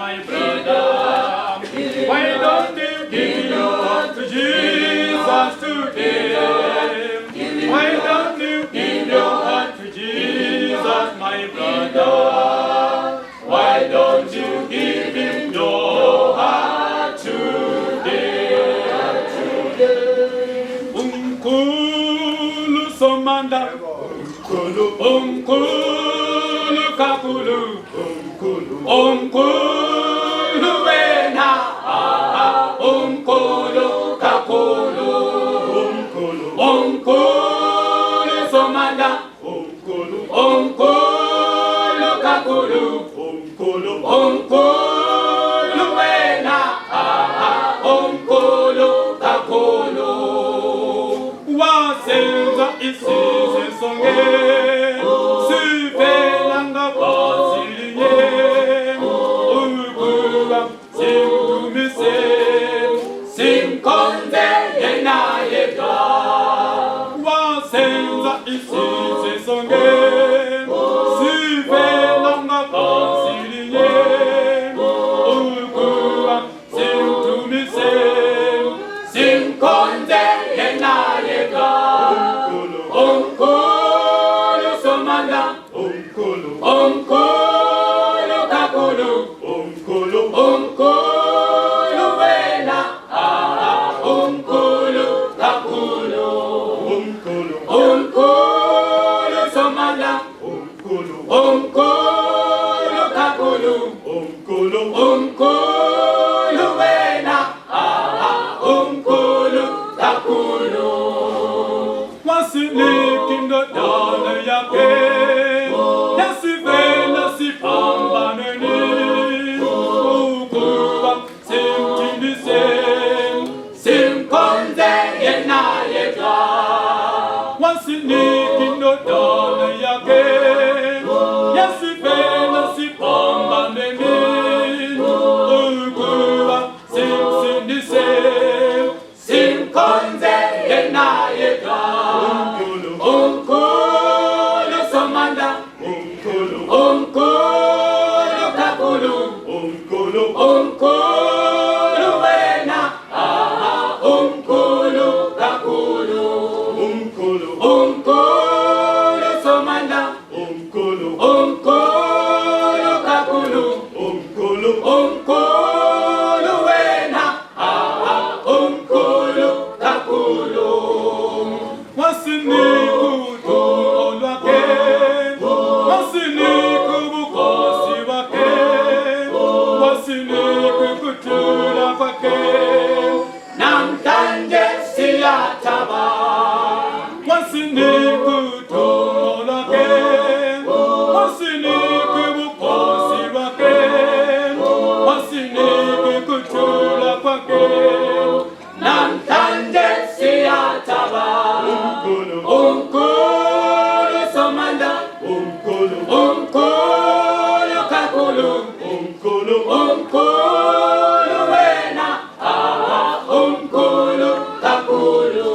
my brother? Why don't you give your heart to Jesus today? Why don't you give your heart to Jesus, my brother? Why don't you give him your heart today? Umkhulu Somandla, umkhulu, umkhulu kakhulu, umkhulu, umkhulu wena, umkhulu kakhulu, umkhulu, umkhulu Somandla, umkhulu, umkhulu kakhulu, umkhulu, umkhulu wena, umkhulu kakhulu. Wasenza isizwe sonke sivela ngaphansi ukuba simdumise simkhonze yena yedwa. Wasenza isizwe sonke sivela ngaphansi ukuba simdumise simkhonze yena yedwa. Umkhulu Somandla, umkhulu, umkhulu kakhulu, umkhulu, umkhulu wena, umkhulu kakhulu, umkhulu, umkhulu Somandla, umkhulu, umkhulu kakhulu, umkhulu, umkhulu wena, umkhulu kakhulu. Wasinika indodana yakhe yasivela siphambanweni ukuba simthindise simkhonze yena yedwa. Wasinika indodana yakhe yasivela siphambanweni ukuba simsindise simkhonze yena yedwa. Umkhulu Somandla, umkhulu, umkhulu kakhulu, umkhulu, umkhulu wena, umkhulu kakhulu, umkhulu, umkhulu Somandla, umkhulu, umkhulu kakhulu, umkhulu, umkhulu wena, umkhulu kakhulu. Wasinika udumo lwakhe, wasinika ubukhosi bakhe, wasinika ukuthula kwakhe. Namhlanje siyathaba. Wasinika udumo lwakhe, wasinika ubukhosi bakhe, wasinika ukuthula kwakhe. Namhlanje siyathaba. Umkhulu, umkhulu Somandla, umkhulu, umkhulu kakhulu, umkhulu, umkhulu wena, umkhulu kakhulu,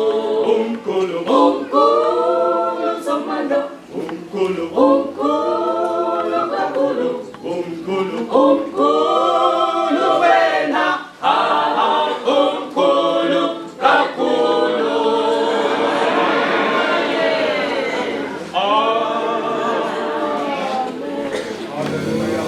umkhulu, umkhulu Somandla, umkhulu, umkhulu kakhulu, umkhulu, umkhulu wena, umkhulu kakhulu. Hallelujah.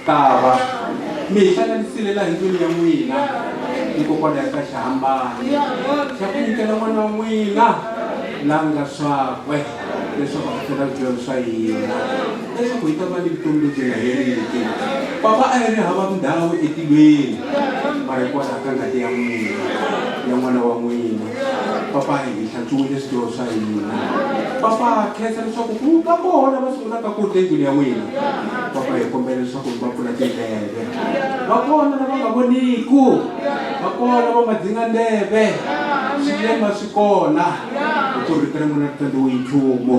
Kava mi hi hlanganisile laha ndlwini ya n'wina hikokwalaho ka xihambano xa ku nyikela n'wana wa n'wina la nga swakwe leswaku a fela swidyoho swa hina leswaku hi ta va ni vutomi lebyi nga heriki. Papa a yi ri hava ndhawu etilweni mara hikwalaho ka ngati ya n'wina ya n'wana wa n'wina papa hi hlantswiwile swidyoho swa hina. Papa khensa leswaku ku va kona va sungulaka ku ta endlwini ya n'wina. Papa hi kombela leswaku mi va pfula tindleve. Va kona lava nga voniku, va kona va madzingandleve, swilema swi kona. Hi ku rito ra n'wina ri tsandziwe hi nchumu.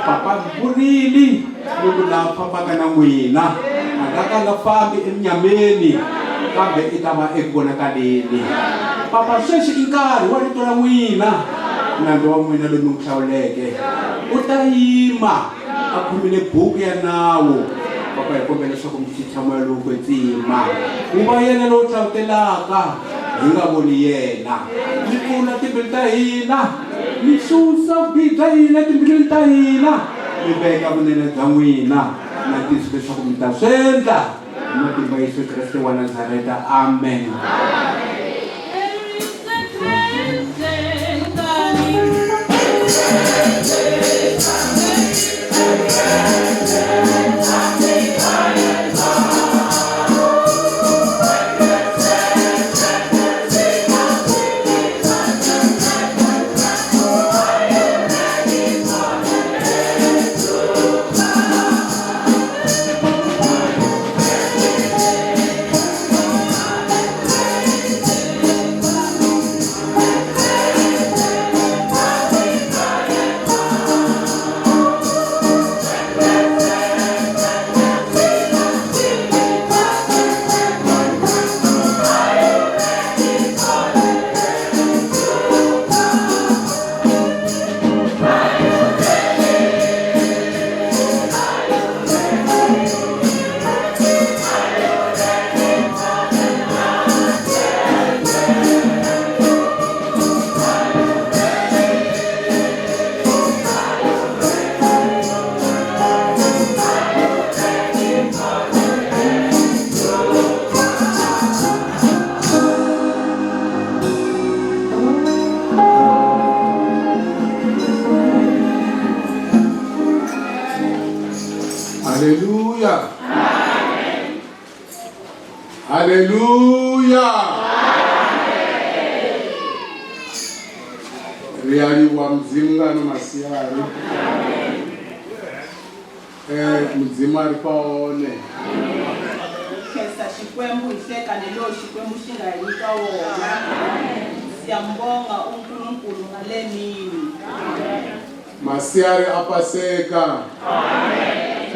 Papa vurile loko la fambaka na n'wina a nga ka nga fambi emunyameni kambe i ta va eku vonakaleni. Papa sweswi i nkarhi wa rito ra n'wina. Nandza wa n'wina loyi mi n'wi hlawuleke u ta yima a khomile buku ya nawu. Papa hi kombela leswaku mi chicha moya lowo kwetsima wu va yena lowu hlawutelaka hi nga voni yena. Mi pfula timbilu ta hina, mi susa vubihi bya hina etimbilwini ta hina, mi veka vunene bya n'wina na ntiyiso leswaku mi ta swi endla hi matimba ya Yesu Kreste wa Nazareta. Amen. Haleluya. Haleluya. Ri a livhuwa Mudzimu nga ano masiari. Eh, Mudzimu a ri fha one. Khensa Xikwembu hi nhlekani lowu Xikwembu xi nga hi nyika wona. Siyambonga uNkulunkulu ngale mini. Masiari a Paseka.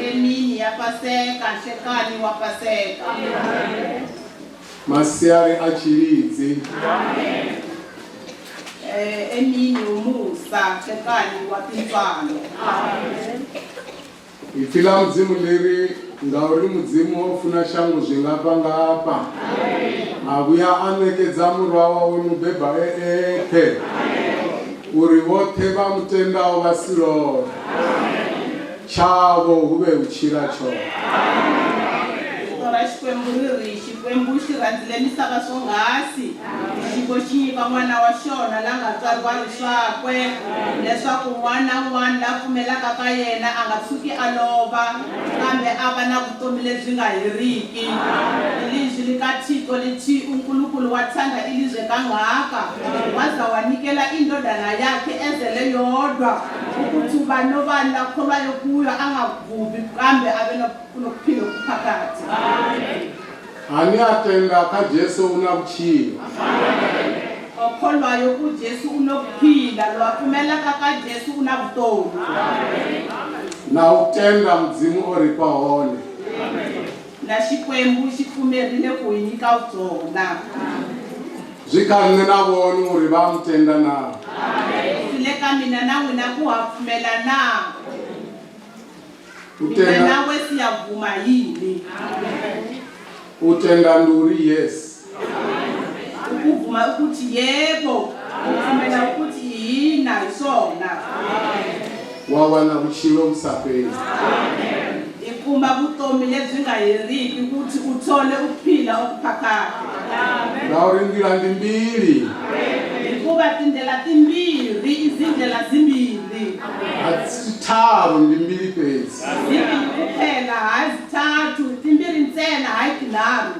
Emini ya Paseka, nhlekani wa Paseka. Masiari a Tshilidzi. Eh, emini umusa, nhlekani wa tintswalo. Ipfi ḽa Mudzimu ḽi ri, Ngauri Mudzimu o funa shango zwingafhangafha, a vhuya a ṋekedza Murwa wawe mubebwa e eṱhe, uri vhoṱhe vha mu tendaho vha si lovhe, tshavho hu vhe u tshila tshoṱhe. Rito ra Xikwembu ri ri, Xikwembu xi rhandzile misava swonghasi, xi ko xi nyika N'wana wa xona la nga tswariwa ri swakwe, leswaku un'wana na un'wana la pfumelaka ka yena a nga tshuki a lova, kambe a va na vutomi lebyi nga heriki. Ilizwi likaThixo lithi, UNkulunkulu wathanda ilizwe kangaka, waza wanikela iNdodana yakhe ezele yodwa, ukuthi ubani nobani lakholwayo kuyo angabhubhi, kambe abe nokuphila okuphakade. Ane a tenda kha Jesu u na vhutshilo. Okholwayo kuJesu unokuphila, loyi a pfumelaka ka Jesu u na vutomi. Na u tenda Mudzimu o ri fha hone. Na Xikwembu xi pfumerile ku hi nyika byona. Zwi kha nṋe na vhone uri vha a mu tenda naa. Swi le ka mina na n'wina ku ha pfumela na. U Mina tenda nawe siyavuma yini? U tenda ndi uri yes. Ukuvuma ukuthi yebo, upfumela ukuthi hina hi swona. Wa wana vhutshilo vhu sa fheli. I kuma vutomi lebyi nga heriki ukuthi uthole ukuphila okuphakade. Ngauri nḓila ndi mbili. Hikuva tindlela timbirhi izindlela zimbili. A si tharu, ndi mbili fhedzi. Zimbili kuphela, hayi zithathu, timbirhi ntsena, hayi tinharhu.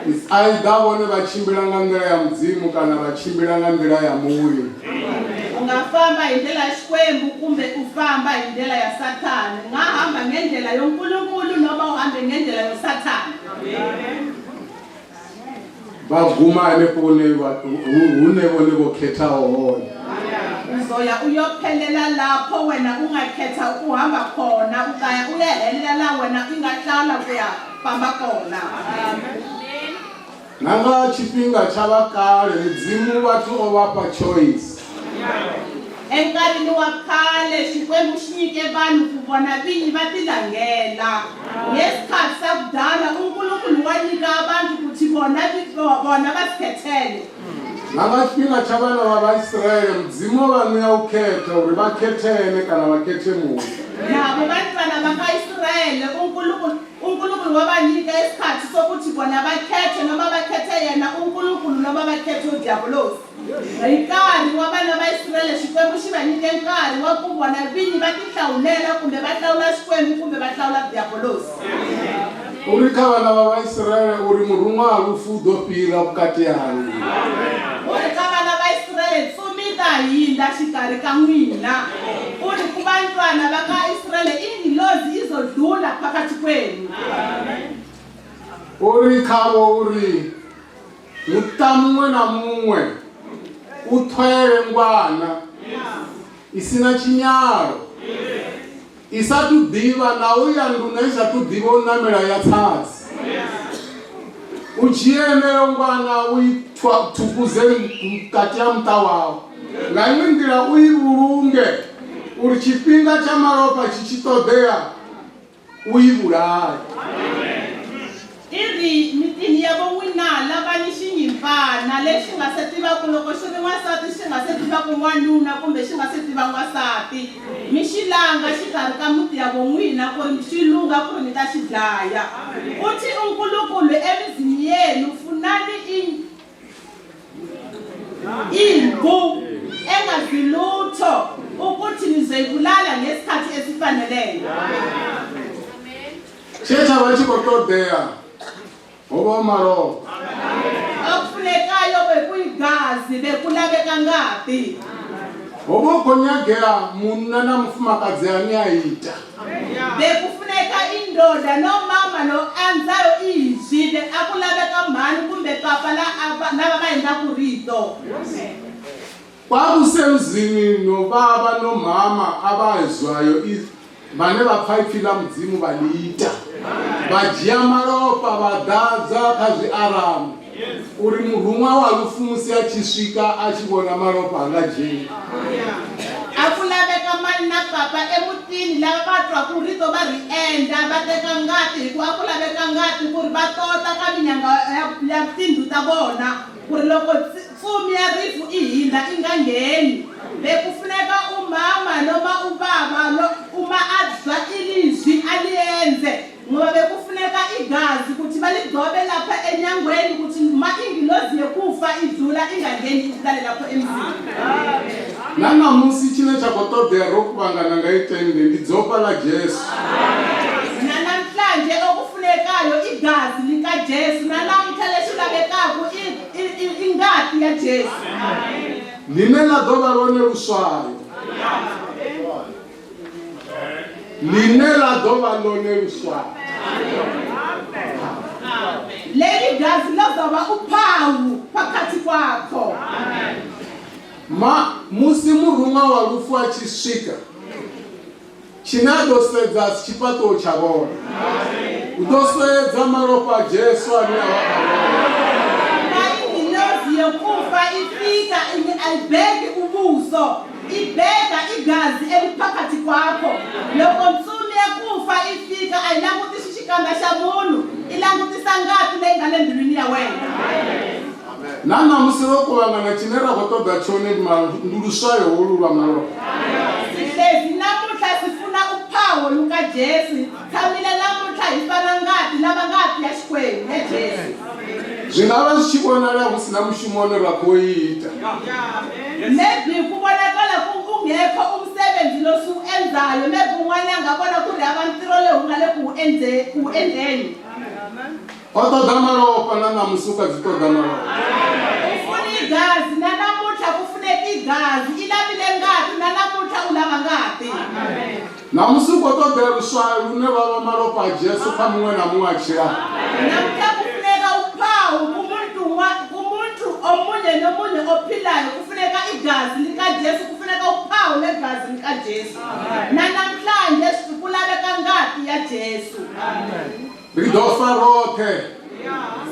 It's either vhone vha tshimbila nga nḓila ya Mudzimu kana vha tshimbila nga nḓila ya muvhi. U nga famba hi ndlela ya Xikwembu kumbe u famba hi ndlela ya Sathane. U nga hamba ngendlela yoNkulunkulu noma uhambe ngendlela yoSathane. Vha guma henefho hune hune vhone vho khethaho hone. Uzoya uyophelela lapho wena ungakhetha ukuhamba khona, utaya uyahelela la wena ingahlala kuya famba kona. Na nga tshifhinga tsha vha kale Mudzimu vhathu o vha fha choice. Enkarhini wa khale Xikwembu xi nyike vanhu ku vona vinyi va tilangela. Ngesikhathi sakudala uNkulunkulu wanika abantu ukuthi bona bona bazikhethele. Na nga tshifhinga tsha vhana vha Vhaisiraele Mudzimu o vha ṋea u khetha uri vha khethe ene kana vha khethe muvhi. Nabo bantwana bakaIsrayeli uNkulunkulu uNkulunkulu wabanika isikhathi sokuthi bona bakhethe noma bakhethe yena uNkulunkulu noma bakhethe uDiabolosi. Hi nkarhi wa vana va Israyele Xikwembu xi va nyike nkarhi wa ku vona vinyi va tihlawulela kumbe va hlawula Xikwembu kumbe va hlawula Diabolosi. U ri kha vana vha Vhaisiraele uri muruṅwa wa lufu u ḓo fhira vhukati haṋu. U ri ka vana va Israyele ntsumi yi ta hindza xikarhi ka n'wina. U ri ku bantwana va ka Israyele ingilozi izodlula phakathi kwenu. U ri khavho uri muṱa muṅwe na muṅwe u ṱhwele ngwana i si na tshinyalo, i sa tu ḓivha na u ya nduna, i sa tu ḓivha u ṋamela ya tsatsi. U dzhie yeneyo ngwana u i thukuze vhukati ha muṱa wau. Nga iṅwe nḓila u i vhulunge uri tshifhinga tsha malofha tshi tshi ṱoḓea u i vhulaye. I ri, Mitini ya vo n'wina lavani xinyimpfana lexi nga se tivaku loko xi ri n'wansati, xi nga se tivaku n'wanuna kumbe xi nga se tiva n'wansati, mi xi langa xikarhi ka muti ya vo n'wina ku ri xi lungha ku ri mi ta xi dlaya. Uthi uNkulunkulu emizini yenu funani imvu engazi lutho ukuthi nizoyibulala ngesikhathi esifaneleyo. Tshe tsha vha tshi khou ṱoḓea ho vha hu malofha. Okufunekayo bekuyigazi, bekulaveka ngati. Ho vha hu khou nyagea munna na mufumakadzi ane a ita. Bekufuneka indoda nomama lo endzayo izwi le a ku laveka mhani kumbe papa la lava va endlaku rito. Kwakusemzini nobaba nomama abazwayo vhane vha pfa ipfi ḽa Mudzimu vha ḽi ita, vha dzhia malofha vha ḓadza kha zwiaramo uri muruṅwa wa lufu musi a tshi swika a tshi vhona malofha a nga dzheni. A ku laveka mani na papa emutini lava va twaku rito va ri endla, va teka ngati, hikuva a ku laveka ngati ku ri va tota ka minyangwa ya tindlu ta vona, ku ri loko ntsumi ya rifu i hindza i nga ngheni. Bekufuneka umama noma ubaba lo uma a twa ilizwi a li endze, ngoba bekufuneka igazi ukuthi baligcobe lapha enyangweni ukuthi ma ingilozi yekufa idlula ingangeni ibulale lapho emzini. Na ṋamusi tshine tsha khou ṱoḓea ro kuvhangana nga itende ndi dzofha ḽa Jesu. Nanamhlanje okufunekayo igazi likaJesu, nanamhla lexi lavekaka i ngati ya Jesu. Ḽine ḽa ḓo vha lwone luswayo. Ḽine ḽa ḓo vha ḽone luswayo. Leli gazi lozova uphawu phakathi kwakho. Ma musi muruṅwa wa lufu a tshi swika, tshine a ḓo sedza a si tshifhaṱuwo tsha vhone. U ḓo sedza malofha a Jesu ane a vha kha vhone. Ma ingilozi yokufa ifika ayibheki ubuso, ibheka igazi eliphakathi kwakho. Loko ntsumi yakufa ifika ayilangutisi xikandza xa munhu, i langutisa ngati leyi nga le mbilwini ya wena. Na ṋamusi ro kuvhangana tshine ra khou ṱoḓa tshone ndi luswayo holu lwa malofha. Sihlezi namuntlha uphawu lukaJesu. Hi tshamile namuntlha hi fana ngati lava ngati ya Xikwembu ya Jesu. Zwi nga vha zwi tshi vhonala hu si na mushumo une ra khou ita. Maybe ku vonakala ku ungekho umsebenzi losuwenzayo, maybe un'wana a nga vona ku ri hava ntirho leyi u nga le ku wu ku wu endleni. O ṱoḓa malofha na ṋamusi u kha dzi ṱoḓa malofha. U funa igazi na namuntlha ku funeka igazi. I lavile ngati na namuntlha u lava ngati. Ṋamusi u khou ṱoḓea luswayo lune lwa vha malofha a Jesu kha muṅwe na muṅwe a tshilaho. Namuntlha ku funeka uphawu kumuntu kumuntu omunye nomunye ophilayo, kufuneka igazi likaJesu, kufuneka uphawu lwegazi likaJesu. Na namhlanje ku laveka ngati ya Jesu. Ri ḓo fa roṱhe.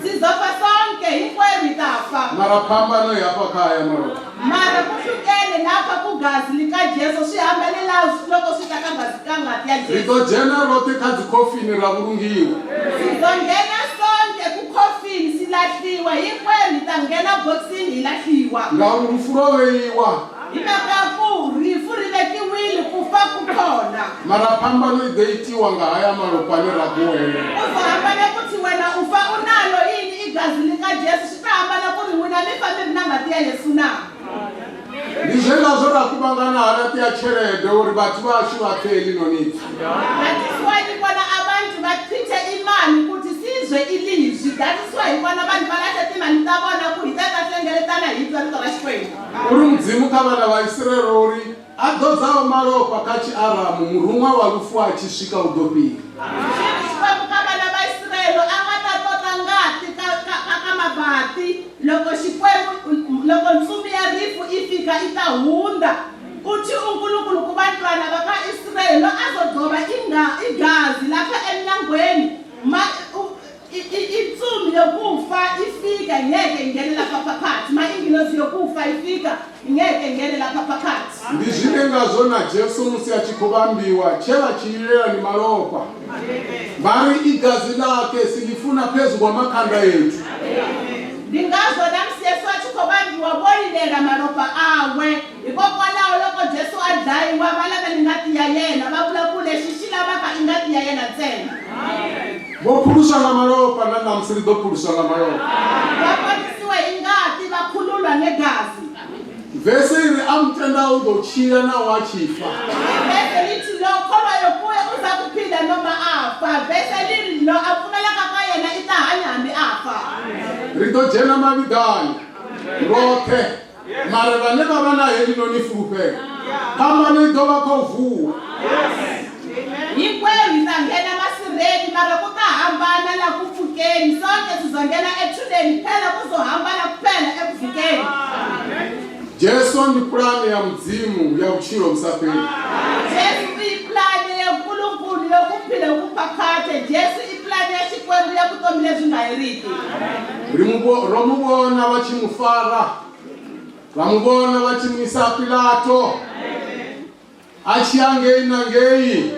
Sizofa sonke, hinkwerhu hi ta fa. Mara phambano i hafha kha haya malofha. Mara ku hlukene lapha ku gazi likaJesu, swi hambane la loko swi ta ka gazi ka ngati ya Ri Jesu. ḓo dzhena roṱhe kha dzikhofini ra vhulungiwa. Sizongena sonke kukhofini silahliwa, hinkwerhu hi ta nghena bokisini hi lahliwa. Ngauri lufu lwo vheiwa. Hi mhaka ku rifu ri vekiwile, ku fa ku kona. Mara phambano i ḓo itiwa nga haya malofha ane ra khou welela. Ku zo hambana kuthi wena u fa u nalo yini igazi likaJesu, swi ta hambana ku ri n'wina mi fa mi ri na ngati ya Yesu na? Ndi zwe ngazwo ra kuvhangana ha laṱea tshelede uri vhathu vhashu vha pfe heḽinoni ipfi. That is why ni vona abantu va chithe imali kuti sizwe ilizwi. That is why hi vona vanhu va lahla timali ta vona ku hi ta ta hlengeletana hi twa rito ra Xikwembu. Uri Mudzimu kha vhana vha Isiraele o ri, A ḓodzaho malofha kha Tshiaramu, muruṅwa wa lufu a tshi swika u ḓo fhira. Xi ri Xikwembu ka vana va Israele a nga ta tota ngati ka, ka, ka, ka mavati, loko Xikwembu, loko ntsumi ya rifu i fika i ta hundza. Uthi uNkulunkulu kubantwana baka-Israyeli, lo azogcoba inga, igazi lapha emnyangweni, ma, u, Intsumi yokufa ifika ingeke ingene lapha phakathi. Ma ingilosi yokufa ifika ingeke ingene lapha phakathi. Ndi zwine ngazwo na Jesu musi a tshi khou vhambiwa tshe vha tshi lilela ndi malofha. Vha ri igazi ḽake silifuna phezu kwa makhanda ethu. Ndi ngazwo na musi Yesu a tshi khou vhambiwa vho lilela malofha awe. Hikokwalaho loko Jesu a dlayiwa va lavele ngati ya yena, va vula ku lexi xi lavaka i ngati ya yena ntsena. Vho phuluswa nga malofha, na ṋamusi ri ḓo phuluswa nga malofha. Va ponisiwe hi ngati, va khululwa ngegazi. Vese i ri, A mu tendaho u ḓo tshila naho a tshi fa. Vese lithi lo kholwayo kuye uza kuphila noma afa. Vese liri lo a pfumelaka ka yena i ta hanya hambi a fa. Ri ḓo dzhena mavhiḓani roṱhe, mara vhane vha vha na heḽinoni fulufhelo, phambano i ḓo vha kha u vuwa. Hinkwerhu hi ta nghena masirheni, mara ku ta hambana la ku pfukeni. Sonke sizongena ethuneni phela, kuzohambana kuphela ekuvukeni. Jesu ndi pulane ya Mudzimu ya vhutshilo vhu sa fheli. Jesu i plane ya Nkulunkulu yokuphila okuphakade. Jesu i plane ya Xikwembu ya vutomi lebyi nga heriki. Ri mu ro mu vhona vha tshi mu fara, vha mu vhona vha tshi mu isa ha Pilato, a tshi ya ngei na ngei,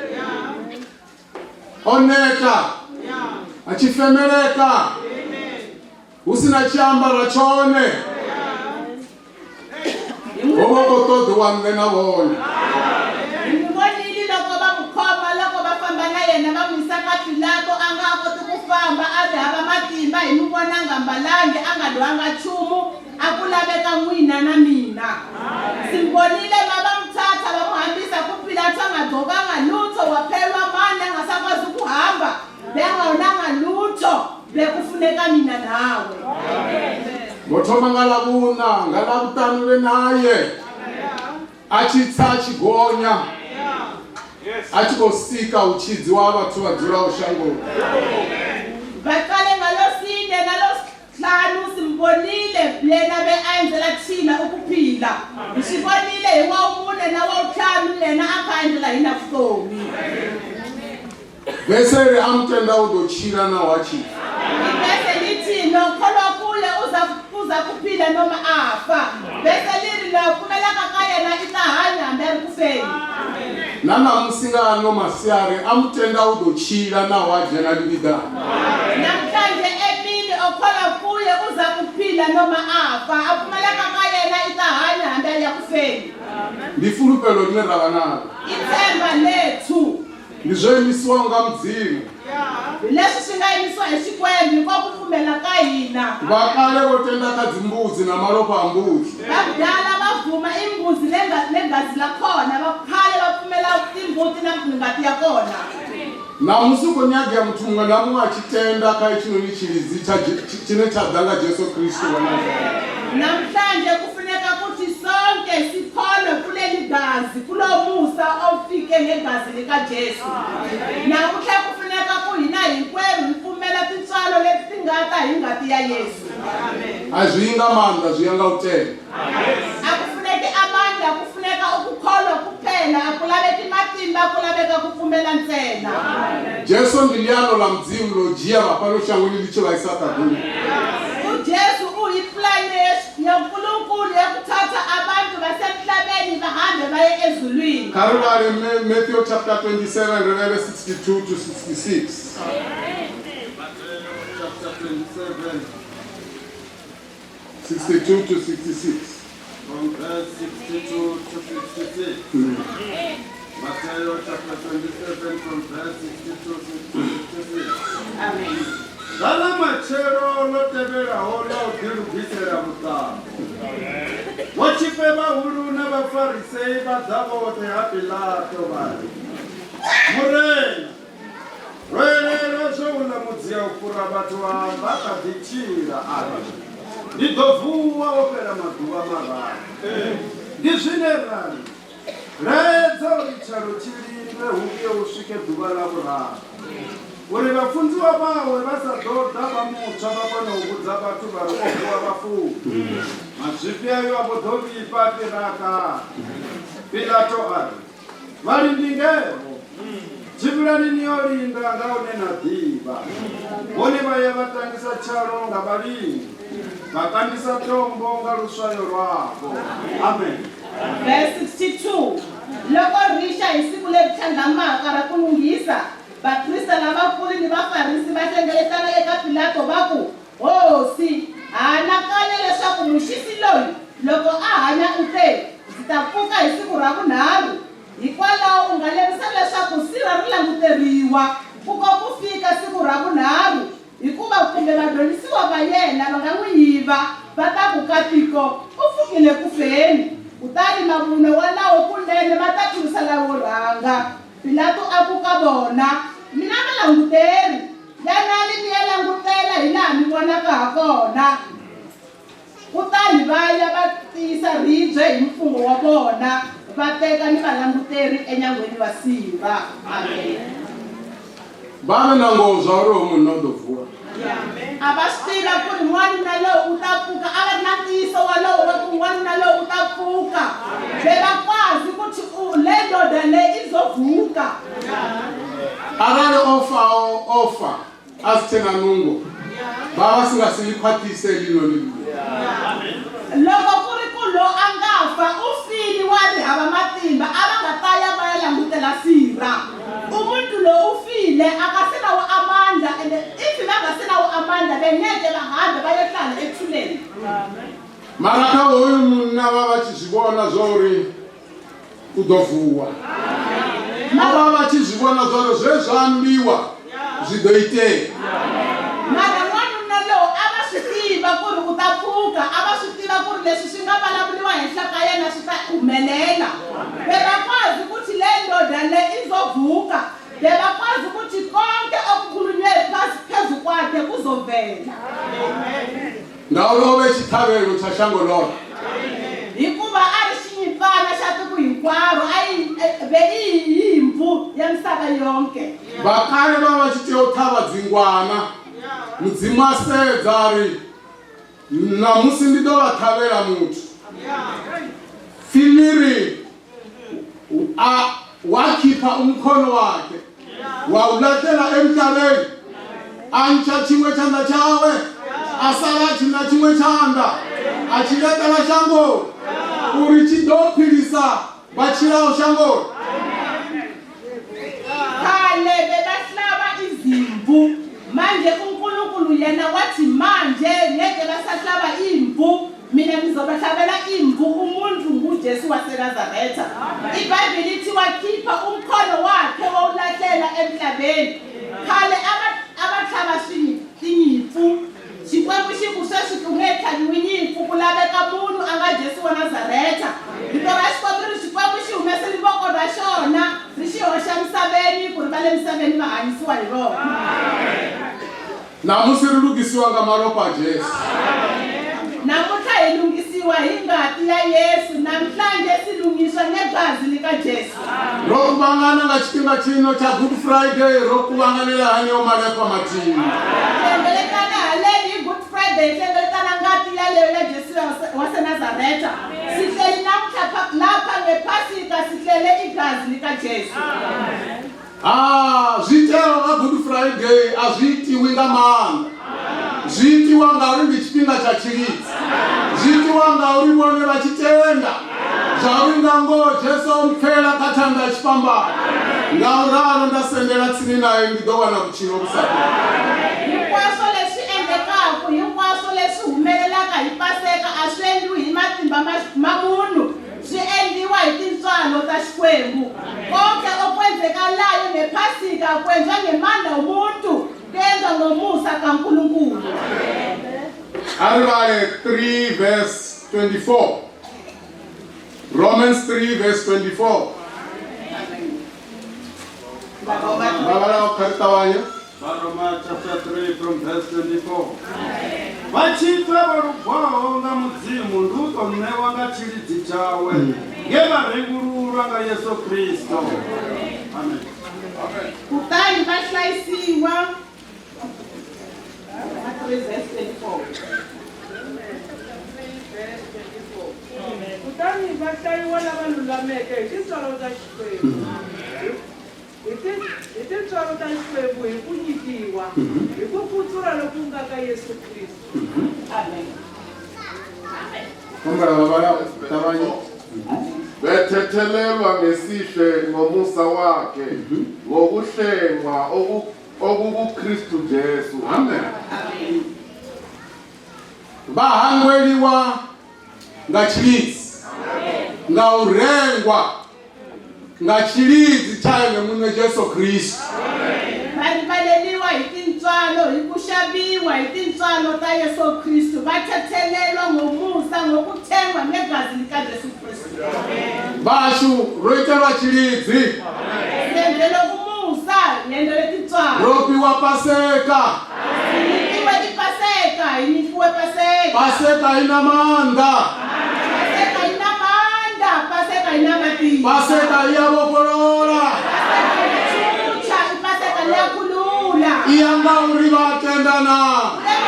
o neta, a tshi femeleka, hu si na tshiambara tshone. Ho vha khou ṱoḓiwa nṋe na vhone. Hi n'wi vonile loko va n'wi khoma, loko va famba na yena va n'wi yisa ka Pilato, a nga ha koti ku famba, a ri hava matimba, hi n'wi vona a nga mbalangi, a nga dyohanga nchumu, a ku laveka n'wina na mina. Simbonile ma va n'wi thatha va n'wi hambisa ku Pilato a nga gqokanga lutho, waphelwa mani, a nga sakwazi ku hamba, bengawonanga lutho, bekufuneka mina nawe. Vho thoma nga Ḽavhuṋa, nga Ḽavhuṱanu vhe naye, a tshi tsa a tshi gonya, a tshi khou sika u tshidziwa ha vhathu vha dzulaho shangoni. Va qale nga Losine na Losihlanu simbonile yena ve a endlela thina ukuphila. Hi swi vonile hi Wavumune na Wavuntlhanu yena a kha a endlela hina vutomi. Vese ri a mu tenda u ḓo tshila naho a tshi fa. Ibese lithi lokholwa kuye uza uza kuphila noma afa. Bese liri lo pfumelaka ka yena i ta hanya hambi a ri ku feni. Na ṋamusi nga ano masiari a mu tenda u ḓo tshila naho a dzhena ḽivhiḓani. Namhlanje emini okholwa kuye uza kuphila noma afa. A pfumelaka ka yena i ta hanya hambi a ya ku feni. Ndi fulufhelo ḽine ra vha naḽo. Ithemba lethu. Ndi zwo imisiwaho nga Mudzimu. Hi leswi swi nga yimisiwa hi Xikwembu hikuva ku pfumela ka hina. Vhakale vho tenda kha dzimbudzi na malofha a mbudzi. Vakudala va bvuma imbuzi negazi la kona, va khale va pfumela timbuti na ngati ya kona. Ṋamusi hu khou nyagea muthu muṅwe na muṅwe a tshi tenda kha hetshinoni tshilidzi tsha tshine tsha ḓa nga Jesu Kristo wa Nazareta. Namhlanje kufuneka kuthi sonke sikholwe kuleli gazi, kulo musa ofike ngegazi likaJesu. Namuntlha kufuneka ku hina hinkwerhu hi pfumela tintswalo leti ti nga ta hi ngati ya Yesu. A zwi yi nga maanḓa, zwi ya nga u tenda. A ku funeki amandla, ku funeka ukukholwa kuphela. A ku laveki matimba, ku laveka ku pfumela ntsena. Jesu ndi ḽiano ḽa Mudzimu ḽa u dzhia vha fhano shangoni ḽi tshi vha isa ṱaḓulu. UJesu uyiplani yaNkulunkulu yokuthatha abantu basemhlabeni bahambe baye ezulwini. Kha ri vhale Matthew chapter 27 ri vhale 62 to 66. Chapter 27. 62 to 66. From verse 62 to 66. Matthew chapter 27 from verse 62 to 66. Amen. Nga ḽa matshelo ḽo tevhelaho ḽa u ḓilugisela vhuṱambo, vhotshifhe vhahulu na Vhafarisei vha ḓa vhoṱhe ha Pilato vha ri, Murena, Ro elelwa zwe uḽa mudzia-u-fhura vhathu a amba a kha ḓi tshila, a ri, Ndi ḓo vuwa ho fhela maḓuvha mararu. Ndi zwine ra ri, Laedza uri tshalo tshi lindwe hu vhuye hu swike ḓuvha ḽa vhuraru, uri vhafunziwa vhawe vha sa ḓo ḓa vha mu tswa vha kone u vhudza vhathu vha ri, O vuwa vhafuni. Mazwifhi ayo a vho ḓo vhifha a fhira a kale. Pilato a ri, Vhalindi ngevho, tshimbilani ni yo linda nga hune na ḓivha. Vhone vha ya vha tangisa tshalo nga vhalindi, vha kandisa tombo nga luswayo lwavho. Amen. Verse 62, Loko ri xa hi siku leri tlhandlamaka ra ku lunghisa, vaprista lavakulu ni Vafarisi va hlengeletana eka Pilato va ku, Hosi, ha anakanya leswaku muxisi loyi, loko a hanya u te, Ndzi ta pfuka hi siku ra vunharhu. Hikwalaho u nga lerisa leswaku sirha ri languteriwa ku ko ku fika siku ra vunharhu, hikuva kumbe vadyondzisiwa va yena va nga n'wi yiva, va ta ku ka tiko, U pfukile ku feni. Kutani mavunwa walawo kunene ma ta tlurisa lawo rhanga. Pilato a ku ka vona, Mi na valanguteri. Yanani mi ya langutela hilaha mi vonaka hakona. Kutani va ya va tiyisa ribye hi mfungho wa vona, va teka ni valanguteri enyangweni va sirha. Amen. Va ve na ngoho zwa uri hoyu munna u ḓo vuwa. A va swi tiva ku ri n'wanuna lowu u ta pfuka, a va ri na ntiyiso wolowo wa ku n'wanuna lowu u ta pfuka. Bebakwazi ukuthi le ndoda le izovuka. Arali o faho o fa a si tshe na nungo, vha vha si nga si ḽi khwaṱhise ḽino ḽililo. Loko ku ri ku lo a nga fa u file wa ri hava matimba, a va nga ta ya va ya langutela sirha. Umuntu lo u file akasenawo amandla ende if va nga senawo amandla bengeke va hambe va yo hlala ethuneni. Mara kha hoyu munna vha vha tshi zwi vhona zwa uri u ḓo vuwa. Vho vha vha tshi zwi vhona zwa uri zwe zwa ambiwa zwi ḓo itea. Mara n'wanuna lowu a va swi tiva ku ri u ta pfuka, a va swi tiva ku ri leswi swi nga vulavuriwa henhla ka yena swi ta humelela. Bebakwazi ukuthi le ndoda le izovuka, bebakwazi ukuthi konke okukhulunywe phezu kwakhe kuzovela. Ngauri o vha e tshiṱhavhelo tsha shango ḽoṱhe. Hikuva a ri xinyimpfana xa tiko hinkwaro, a yi ve i yimpfu ya misava yonke. Vhakale vha vha tshi tea u ṱhavha dzingwana, Mudzimu a sedza a ri, Ṋamusi ndi ḓo vha ṱhavhela muthu. Pfi ḽi ri a wakhipha umkhono wakhe wawulaṱela emhlabeni a ntsha tshiṅwe tshanḓa tshawe a sala a tshi na tshiṅwe tshanḓa a tshi laṱela shangoni uri tshi ḓo philisa vha tshilaho shangoni. Khale bebahlaba izimvu, manje uNkulunkulu yena wathi manje ngeke basahlaba imvu, Mina ngizobahlabela imvu umuntu nguJesu waseNazaretha. IBhayibheli ithi wakhipha umkhono wakhe wawulahlela. Emhlabeni khale a va a va tlhava tinyimpfu. Xikwembu xi ku sweswi ku nge tlhaviwi nyimpfu, ku laveka munhu a nga Jesu wa Nazareta. Rito ra Xikwembu ri Xikwembu xi humesile voko ra xona ri xi hoxa misaveni ku ri va le misaveni va hanyisiwa hi rona. Namusi ri lugisiwa nga malofha a Jesu. Namuntlha hi lunghisiwa hi ngati ya Yesu. Namhlanje silungiswa ngegazi likaJesu. Ro kuvhangana nga tshifhinga tshino tsha Good Friday, ro kuvhanganela haneo malofha mathihi. Hlengeletana haleni hi Good Friday, hi hlengeletana ngati yaleyo ya Jesu waseNazaretha. Sihleli namuhla lapha ngePhasika sihlele igazi likaJesu. Ha, zwi iteaho nga Good Friday a zwi itiwi nga maanḓa. Zwi itiwa ngauri ndi tshifhinga tsha tshilidzi. Zwi itiwa ngauri vhone vha tshi tenda zwauri nga ngoho Jesu o mpfela kha thanda ya tshifhambano. Ngauralo nda sendela tsini nae ndi ḓo wana vhutshilo vhu sa fheli. Hinkwaswo leswi endlekaka, hinkwaswo leswi humelelaka hi Paseka a swi endliwi hi matimba ma, ma munhu. Swi endliwa hi tintswalo ta Xikwembu. Konke okwenzekalayo ngePhasika kwenziwa ngemandla omuntu, kuyenzwa ngomusa kaNkulunkulu. A ri vhale 3 verse 24. Romans 3 verse 24. Vha vhalaho kha ri ṱavhanye. Varoma chapter 3 from verse 24. Vha tshi pfa vho lugwaho nga Mudzimu ndi u tou ṋewa nga tshilidzi tshawe nge vha rengululwa nga Yesu Kristo. Amen. Kutani va hlayisiwa 3 verse 24. Kutani va hlayiwa lava lulameke hi tintswalo ta Xikwembu. Hi ti, hi tintswalo ta Xikwembu, hi ku nyikiwa, hi ku kutsula loku nga ka Yesu Kristo. Amen. Kombela vha vhala ṱavhanye. Bethethelelwa ngesihle ngomusa wakhe ngokuhlengwa okukuKristu Jesu. Amen. Vha hangweliwa nga tshilidzi, nga u rengwa nga tshilidzi tsha ene muṋe Jesu Kristo. Va rivaleriwa hi tintswalo hi ku xaviwa hi tintswalo ta Yesu Kristu, va thethelelwa ngomusa ngokuthengwa ngegazi likaJesu Kristu. Vhashu ro itelwa tshilidzi, Hi endlele umusa, hi endlele tintswalo. Ro fhiwa Paseka. Hi nyikiwe tipaseka, hi nyikiwe paseka. Paseka i na maanḓa. Paseka yi na mandla, paseka yi na matimba. Paseka i a vhofholola. Paseka ya tshuntsha, ipaseka liyakhulula. I ya ngauri vha a tenda naa?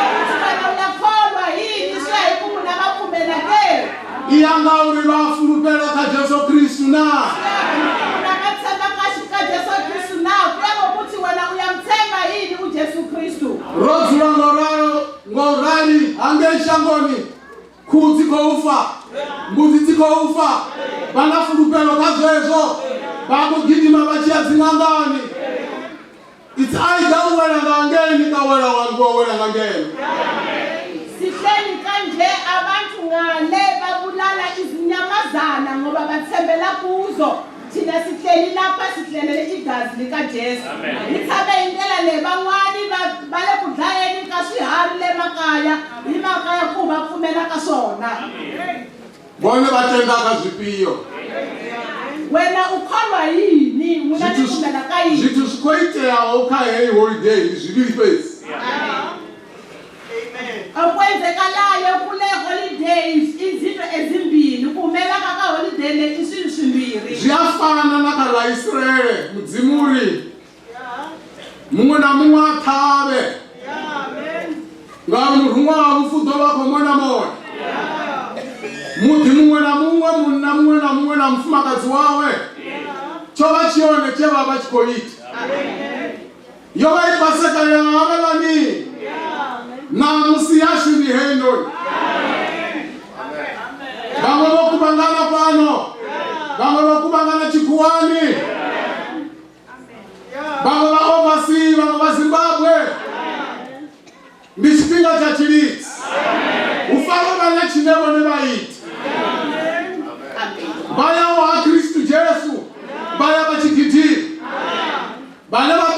Ukuthi wena uyakholwa yini swi ya hi ku munhu a nga pfumela ke? I ya ngauri vha a fulufhela kha Jesu Kristu naa? Munhu a nga tshemba ka Jesu Kristu na? Ku ya ngokuthi wena uyamthemba yini uJesu Kristu? Ro dzula ngauralo ngaurali hangei shangoni khuhu dzi khou fa, mbudzi dzi khou fa, vha na fulufhelo kha zwezwo, vha khou gidima vha tshi ya dziṅangani. It's either u wela nga ngeini ka wela wa wa wela nga ngeno. Sihleli kanje abantu ngale babulala izinyamazana ngoba bathembela kuzo. Thina sihleli lapha sihlelele igazi likaJesu. Hi tshame hi ndlela leyi van'wani va va le ku dlayeni ka swiharhi le makaya hi mhaka ya ku va pfumela ka swona. Vhone vha tenda kha zwifhio? Wena u kholwa yini? N'wina mi pfumela ka yini? Zwithu zwi khou iteaho kha heyi holiday ndi zwivhili fhedzi. Okwenzekalayo kule holidays izinto ezimbili ku humelaka ka holiday leyi i swilo swimbirhi. Zwi a fana na kha ḽa Israele, Mudzimu uri muṅwe na muṅwe a ṱhavhe, ngauri muruṅwa wa lufu u ḓo vha khou mona mona muḓi muṅwe na muṅwe, munna muṅwe na muṅwe na mufumakadzi wawe. Tsho vha tshi hone tshe vha vha tshi khou ita. Yo vha i Paseka ya havhaḽani, ṋamusi yashu ndi heinoni. Vhaṅwe vho kuvhangana fhano, vhaṅwe vho kuvhangana tshikhuwani, vhaṅwe vha overseas, vhaṅwe vha Zimbabwe. Ndi tshifhinga tsha tshilidzi, hu fanela u vha na tshine vhone vha ita. Vha yaho ha Kristu Jesu vha ya vha tshi gidima, vhane vha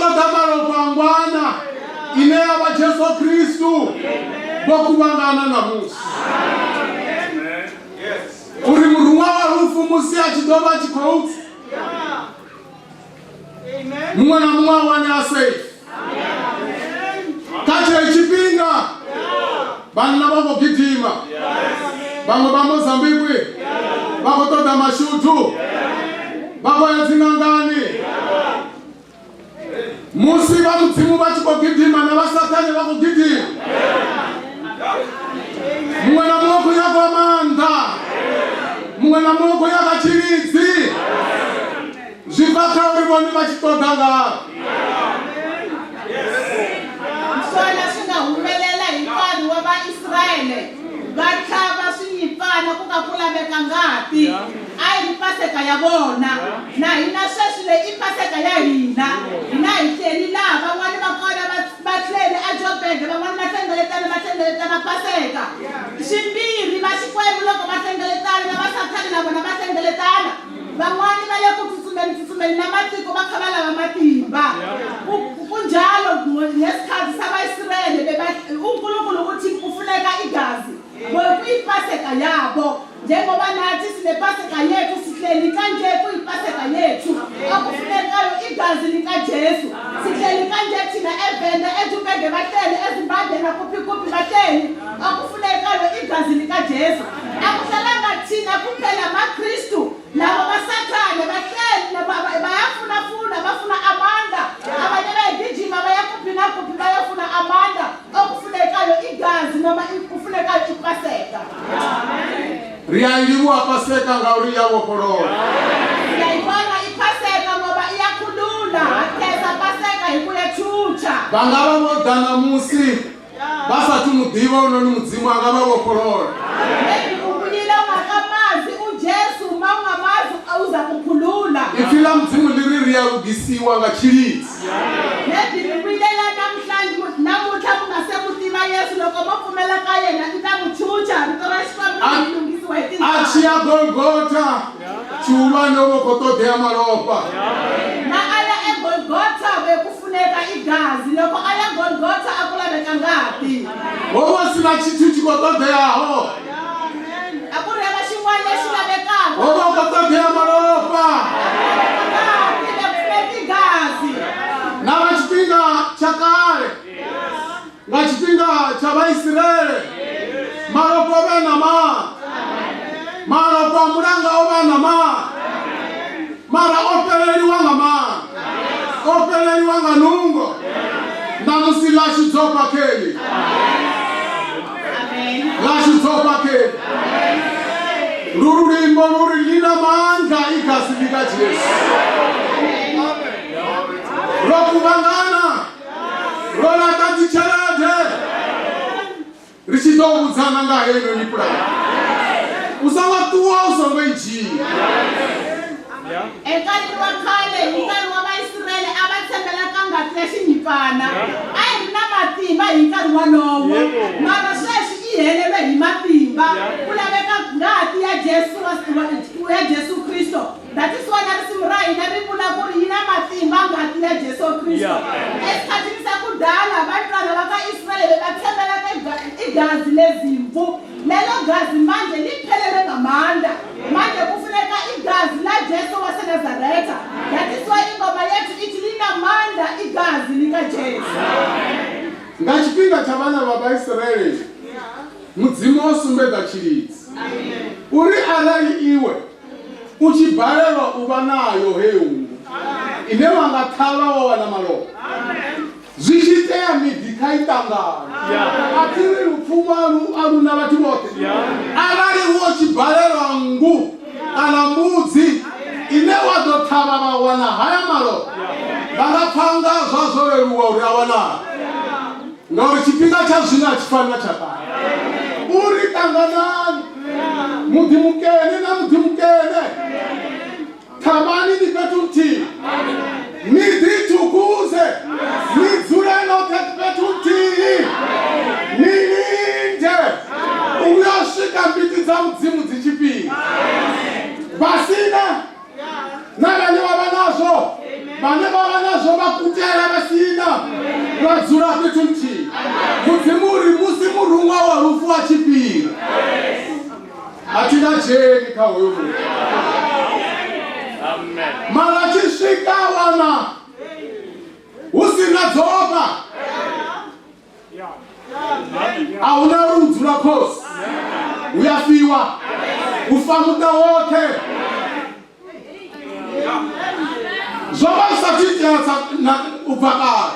Ine ya vha Jesu Kristu vho kuvhangana ṋamusi uri muruṅwa wa lufu musi a tshi ḓo vha a tshi khou tsa muṅwe na muṅwe a wane a safe. Kha tsheo tshifhinga vhanna vha khou gidima, vhaṅwe vha Mozambique vha khou ṱoḓa mashudu, vha khou ya dzinangani. Musi vha Mudzimu vha tshi khou gidima na vha Sathane vha khou gidima. Muṅwe na muṅwe khou nyaga maanḓa, muṅwe na muṅwe khou nyaga tshilidzi. Zwi bva kha uri vhone vha tshi ṱoḓa ngafhi. Swona swi nga humelela hi nkarhi wa Vaisrayele va tlhava swinyimpfana ku nga ku laveka ngati. A yi ri Paseka ya vona. Na hina sweswi leyi i Paseka ya hina. Hina hi hleli laha, van'wana va kona va va hleli aJoburg, van'wana va hlengeletana va hlengeletana Paseka. Swimbirhi, va Xikwembu loko va hlengeletana na va Sathana na vona va hlengeletana. Van'wana va le ku tsutsumeni tsutsumeni na matiko va kha va lava matimba. Ku kunjalo ngesikhathi sabaIsrayele beba uNkulunkulu uthi kufuneka igazi kuyipaseka yabo njengoba nathi sinepaseka yethu sihleli kanje kuyipaseka yethu okufunekayo igazi likaJesu sihleli kanje thina eVenda eJubhege bahleli eZimbabwe nakuphi kuphi bahleli okufunekayo igazi likaJesu akuhlalanga thina kuphela maKristu nabo basathane bahleli bayafunafuna bafuna amandla abanye bayagijima bayakuphi nakuphi bayofuna amandla okufunekayo igazi noma kufunekayo ipaseka. Ri a livhuwa Paseka ngauri ya vhofholola. Siyayibonga ipaseka ngoba iyakhulula. Khetha paseka hi ku ya chucha. Vha nga vha vho ḓa ṋamusi vha sathu mu ḓivha unoni Mudzimu a nga vha vhofholola. Maybe ubuyile ungakamazi uJesu, uma ungamazi uza kukhulula. Ipfi ḽa Mudzimu ḽi ri ri a lugisiwa nga tshilidzi. Maybe mi vuyelela namuhlanji namuntlha mi nga se mu tiva Yesu loko mo pfumela ka yena i ta mu chucha rito ra Xikwembu ri lunghisiwa hi A tshi ya Golgotha tshihulwane ho vha khou ṱoḓea malofha. Na a ya eGolgotha bekufuneka igazi loko a ya Golgotha a ku laveka ngati. Ho vha hu si na tshithu tshi khou ṱoḓeaho. A ku ri hava xin'wana lexi lavekaka. Ho vha hu khou ṱoḓea malofha. Ngati bekufuneka igazi. Na nga tshifhinga tsha kale, nga tshifhinga tsha Vhaisiraele, malofha o vha e na maanḓa. Malofha a mulanga o vha a na maanḓa, mara o fheleliwa nga maanḓa, o fheleliwa nga nungo. Ṋamusi ḽashu dzofha kheli, ḽashu dzofha kheli. Lu luimbo lu ri ḽi na maanḓa igazi ḽi Jesu. Ro kuvhangana, ro laṱa dzitshelede, ri tshi ḓo vhudzana nga heinoni pulane. U songo ṱuwa u songo i dzhia. Enkarhini wa khale, hi nkarhi wa Vaisrayele a va tshembela ka ngati ya xinyimpfana. A yi ri na matimba hi nkarhi wolowo, mara sweswi yi helelwe hi matimba. Ku laveka ngati ya Jesu wa ya Jesu Kristo. That is why na risimu ra hina ri vula ku ri yi na matimba ngati ya Jesu Kristo. Esikhathini sa kudala vantwana va ka Israyele va tshembela ka igazi lezimvu. Lelo gazi manje liphelelwe ngamandla. Manje kufuneka igazi la Jesu waseNazaretha. That is why ingoma yethu ithi linamandla igazi likaJesu. Nga tshifhinga tsha vhana vha Vhaisiraele, Mudzimu o sumbedza tshilidzi uri arali iwe u tshi balelwa u vha nayo heyo nngu ine wa nga ṱhavha wa wana malofha, zwi tshi itea miḓi kha i ṱangane. A thi ri lupfumo a lu na vhathu vhoṱhe. Arali wo tshi balelwa nngu kana mbudzi ine wa ḓo ṱhavha vha wana haya malofha, vha nga pfa nga zwa zwo leluwa uri a wanale, ngauri tshifhinga tsha zwino a tshi fani na tsha kale. Uri ṱanganani muḓi mukene na muḓi mukene, ṱhavhani ni fhethu nthihi, ni ḓitukudze, ni dzule noṱhe fhethu nthihi, ni linde u vhuya u swika mbiti dza Mudzimu dzi tshi fhira. Vhasina na vhane vha vha nazwo, vhane vha vha nazwo vha kutela vhasina. Ra dzula fhethu nthihi. Mudzimu uri musi muruṅwa wa lufu a tshi fhira, a thi nga dzheni kha hoyo muthu. Mara a tshi swika a wana hu si na dzofha, a hu na uri u dzula khosi, hu ya fiwa, hu fa muṱa woṱhe. Zwo vha zwi sathu itea na u bva kale.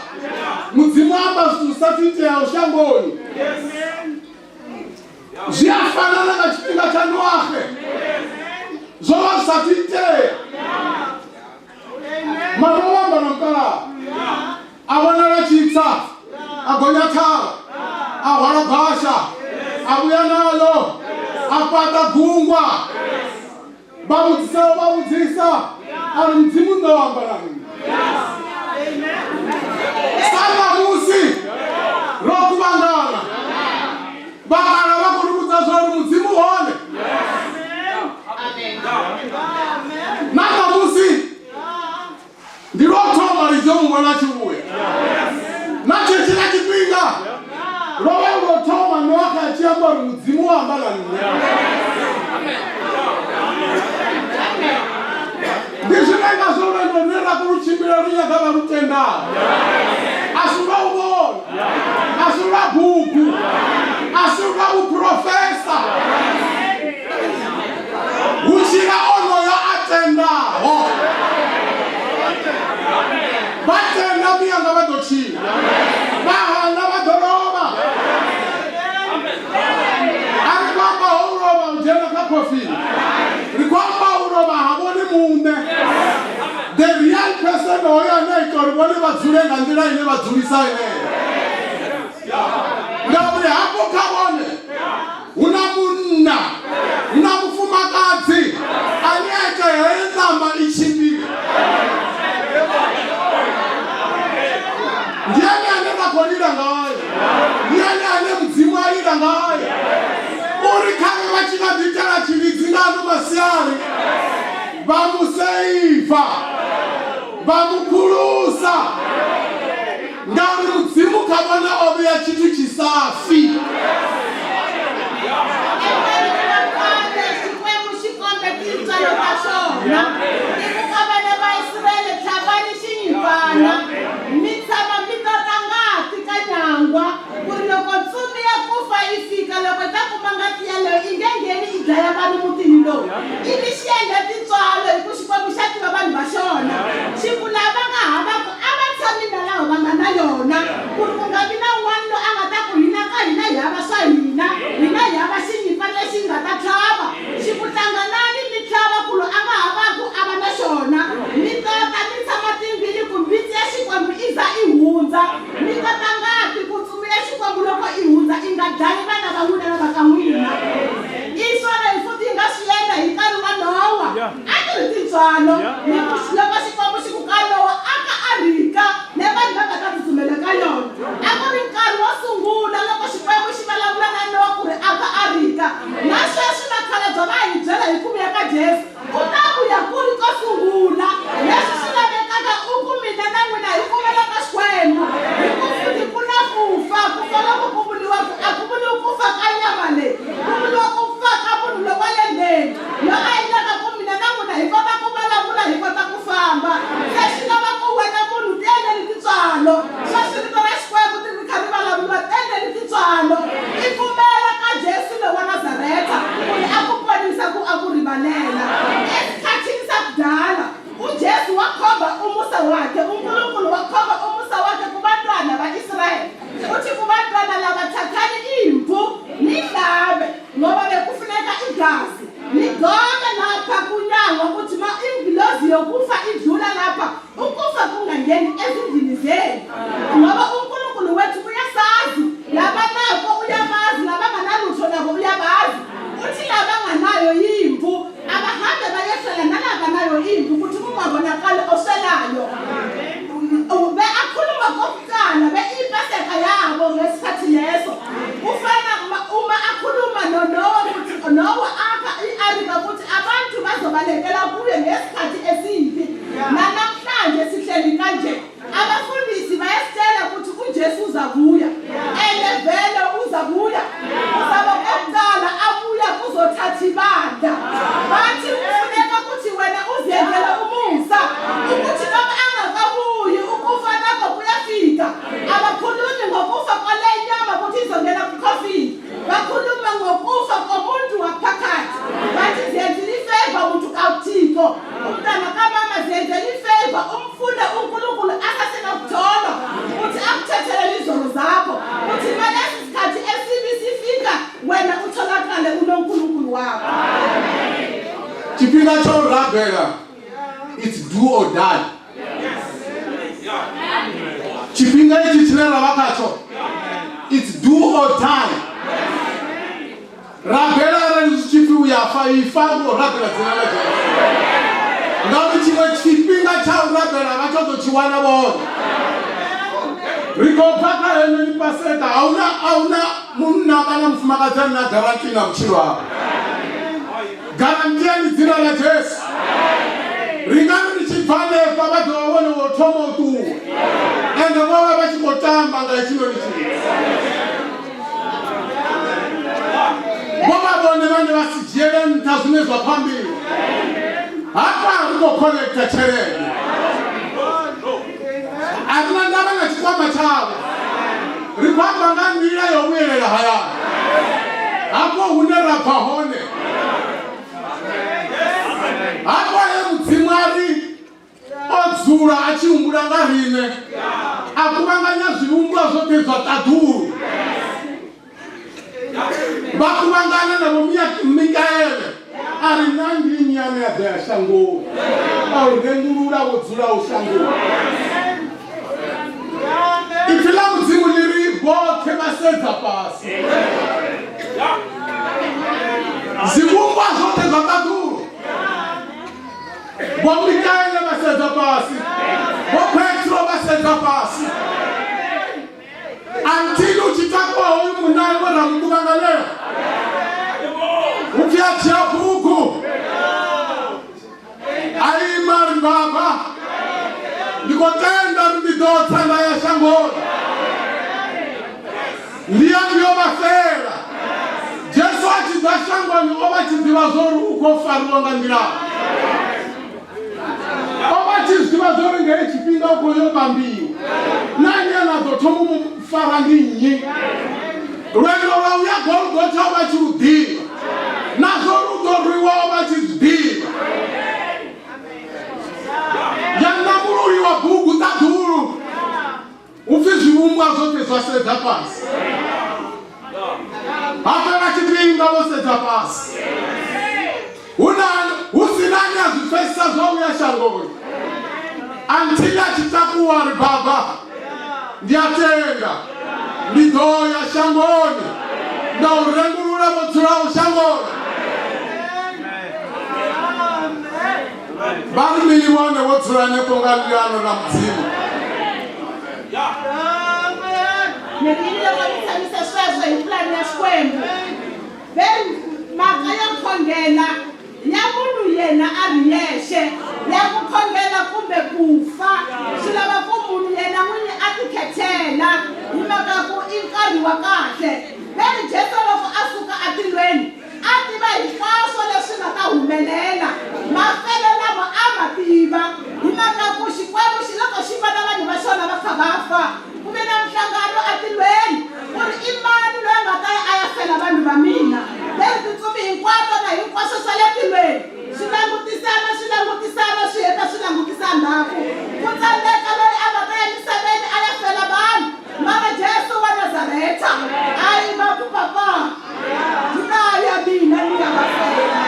Mudzimu amba zwithu zwi sathu iteaho shangoni. Zwi a fana na nga tshifhinga tsha Noaxe, zwo vha zwi sathu itea, mara o amba na mukalaha, a vhonala tshitsa, a gonya thavha, a hwala basha, a vhuya nalo, a fhaṱa gungwa. Vha vhudzisa, vha vhudzisa, a ri Mudzimu ndo amba na nṋe. Sa ṋamusi ro kuvhangana, vhakala vha khou ri vhudza zwa uri Mudzimu u hone. Na ṋamusi ndi lwo thoma ri ḓo mu vhona a tshi vhuya. Na tshenetshiḽa tshifhinga lwo vha lu lwo thoma Noaxe a tshi amba uri Mudzimu o amba na nṋe. Ndi zwine ngazwo lwendo lune ra khou lu tshimbila lu nyaga vha lu tendaho. A si lwa u vhona, a si lwa bugu, a si lwa vhuphurofesa. Hu tshila onoyo a tendaho. Vha tenda miyanga vha ḓo tshila, vha hana vha ḓo lovha. A ri khou amba ho u lovha u dzhena kha khofini, ri khou amba u lovha ha vhone muṋe. The real person hoyo ane a ita uri vhone vha dzule nga nḓila ine vha dzulisa yeneyo. Ngauri hafho kha vhone Hu na munna, hu na mufumakadzi ane a ita heyo ṋama i tshimbile. Ndi ene ane ra khou lila ngaye, ndi ene ane Mudzimu a lila ngaye uri khavhe vha tshi nga ḓiitela tshilidzi nga ano masiari vha mu seiva, vha mu phulusa. Ngauri Mudzimu kha vhone o vhea tshithu tshi sa fi. Kambe Xikwembu xi kombe tintswalo ta xona i ku ka vana va Israele, Tlhavani xinyimpfana, mi tshama mi tota ngati ka nyangwa, ku ri loko ntsumi ya ku fa yi fika, loko yi ta kuma ngati yaleyo, yi nge ngheni yi dlaya vanhu mutini lowu. Ivi xi endla tintswalo, hi ku Xikwembu xa tiva vanhu va xona. Xi ku, Lava nga havaku a va tshami na lava va nga na yona, ku ri ku nga vi na un'wana loyi a nga ta ku, Hina ka hina hi hava swa hina, hina hi hava xinyimpfana lexi hi nga ta tlhava. Xi ku, Hlanganani mi tlhava, ku loyi a nga havaku a va na xona. Mi tota mi tshama timbili, ku mbitsi ya Xikwembu i za i hundza. Mi tota ngati, ku ntsumi ya Xikwembu loko i hundza i nga dlayi vana va n'wina na va ka n'wina. I swona hi futhi yi nga swi endla hi nkarhi wa Nowa. A ti ri tintswalo. Ni ku loko Xikwembu xi ku ka Nowa aka arika leyi vanhu va nga ta tsutsumela ka yona. A ku ri nkarhi wo sungula loko Xikwembu xi vulavula na Nowa ku ri aka arika. Na sweswi vakhalabya va hi byela hi ku vuya ka Jesu. Ku ta vuya ku ri ko sungula. Leswi swi lavekaka u ku mina na n'wina hi pfumela ka Xikwembu. Hi ku futhi ku na ku fa. Ku fa loku ku vuriwaka a ku vuriwi ku fa ka nyama leyi. Ku vuriwa ku fa ka munhu lowa le ndzeni, loyi a endlaka ku mina na n'wina hi kota ku vulavula, hi kota ku famba. Se swi lava ku wena munhu tiendleli tintswalo. Sweswi Rito ra Xikwembu ti ri kha ri vulavuriwa, tiendleli tintswalo. I pfumela ka Jesu loyi wa Nazareta ku ri a ku ponisa, ku a ku rivalela. Esikhathini sa kudala, uJesu wakhomba umusa wakhe, uNkulunkulu wakhomba umusa wakhe kubantwana ba-Israyeli. Uthi kubantwana laba, Thathani imvu nihlabe, ngoba bekufuneka igazi. Nigcobe lapha kunyangwa ukuthi ma ingilozi yokufa idlula lapha, ukufa kungangeni ezindlini zenu. Abakhulumi ngokufa kwale nyama ukuthi izongena kukhofini, bakhuluma ngokufa komuntu waphakathi. Bathi ziyenzela ifeva umuntu kaThixo, umntana kamama, ziyenzela ifeva, umfune uNkulunkulu asasenokuthola ukuthi akuthethelele izono zakho, uthi malesi sikhathi esibi sifika wena utholakale unoNkulunkulu wakho. Tshifhinga tsha u rabela, it's do or die. Tshifhinga itshi tshine ra vha khatsho, it's do or die. Rabela arali zwi tshi pfi u ya fa, ifa u khou rabela dzina ḽa Jesu, ngauri tshiṅwe tshifhinga tsha u rabela vha tsho ḓo tshi wana vhone. Ri khou bva kha henoni Paseka, ahuna munna kana mufumakadzi ane a garanti na vhutshilo hawe. Garantia ndi dzina ḽa Jesu. Ri nga ri tshi bva hanefha vha ḓo vha vhone vho thoma u ṱuwa, ende vho vha vha tshi khou tamba nga hetshinoni tshithu. Vho vha vhone vhane vha si dzhiele nṱha zwine zwa khou ambiwa hafha. Ri khou collecta tshelede, a ri na ndavha na tshikwama tshavho. Ri khou amba nga nḓila yo vhuyelela hayani, hafho hune ra bva hone, hafho he Mudzimu a ri o dzula a tshi humbula nga riṋe, a kuvhanganya zwivhumbwa zwoṱhe zwa ṱaḓulu, vha kuvhangana na vho Mikaele, a ri na ndi nnyi ane a ḓo ya shangoni a u rengulula vho dzulaho shangoni? Ipfi ḽa Mudzimu ḽi ri vhoṱhe vha sedza fhasi, zwivhumbwa zwoṱhe zwa ṱaḓulu. Vho Mikaele vha sedza fhasi, Vho Petro vha sedza fhasi, until u tshi takuwa hoyu munna we ra mu kuvhanganela, hu pfi a dzhia bugu a ima, ri baba, ndi khou tenda ri ndi ḓo tsa nda ya shangoni, ndi ya ndi yo vha fela. Jesu a tshi ḓa shangoni o vha tshi ḓivha zwa uri u khou fariwa nga nḓila, o vha tshi zwi ḓivha zwa uri nga he tshifhinga u khou yo vhambiwa, na ane a ḓo thoma u mu fara ndi nnyi. Lwendo lwa u ya Golgotha o vha tshi lu ḓivha, na zwa uri u ḓo rwiwa o vha tshi zwi ḓivha. Ya namululiwa bugu ṱaḓulu, hu pfi zwivhumbwa zwoṱhe zwa sedza fhasi. Ha fhela tshifhinga vho sedza fhasi, hu na hu si na ane a zwi pfesesa zwa u ya shangoni, until a tshi takuwa ri baba, ndi a tenda ndi ḓo ya shangoni nda u rengulula vho dzulaho shangoni. Vha ri mini vhone vho dzula hanefho nga ḽiano ḽa Mudzimu? Ni ri yini loko mi tshamise sweswo hi pulani ya Xikwembu? Ve ri mhaka yo khongela ya munhu yena a ri yexe, ya ku khongela kumbe ku fa, swi lava ku munhu yena n'winyi a tikhethela hi mhaka ya ku i nkarhi wa kahle. Ve ri Jesu loko a suka atilweni a tiva hinkwaswo leswi nga ta humelela, mafelo lama a ma tiva, hi mhaka ya ku Xikwembu xi loko xi vona vanhu va xona va kha va fa, ku ve na nhlangano atilweni ku ri i mani loyi a nga ta ya a ya fela vanhu va mina. Leri tintsumi hinkwato na hinkwaswo swa le tilweni swi langutisana, swi langutisana, swi heta swi langutisa ndzhaku, ku tsandzeka loyi a nga ta ya misaveni a ya fela vanhu, mara Jesu wa Nazareta a yi va ku papa, ndzi ta ya mina ni ya va fela.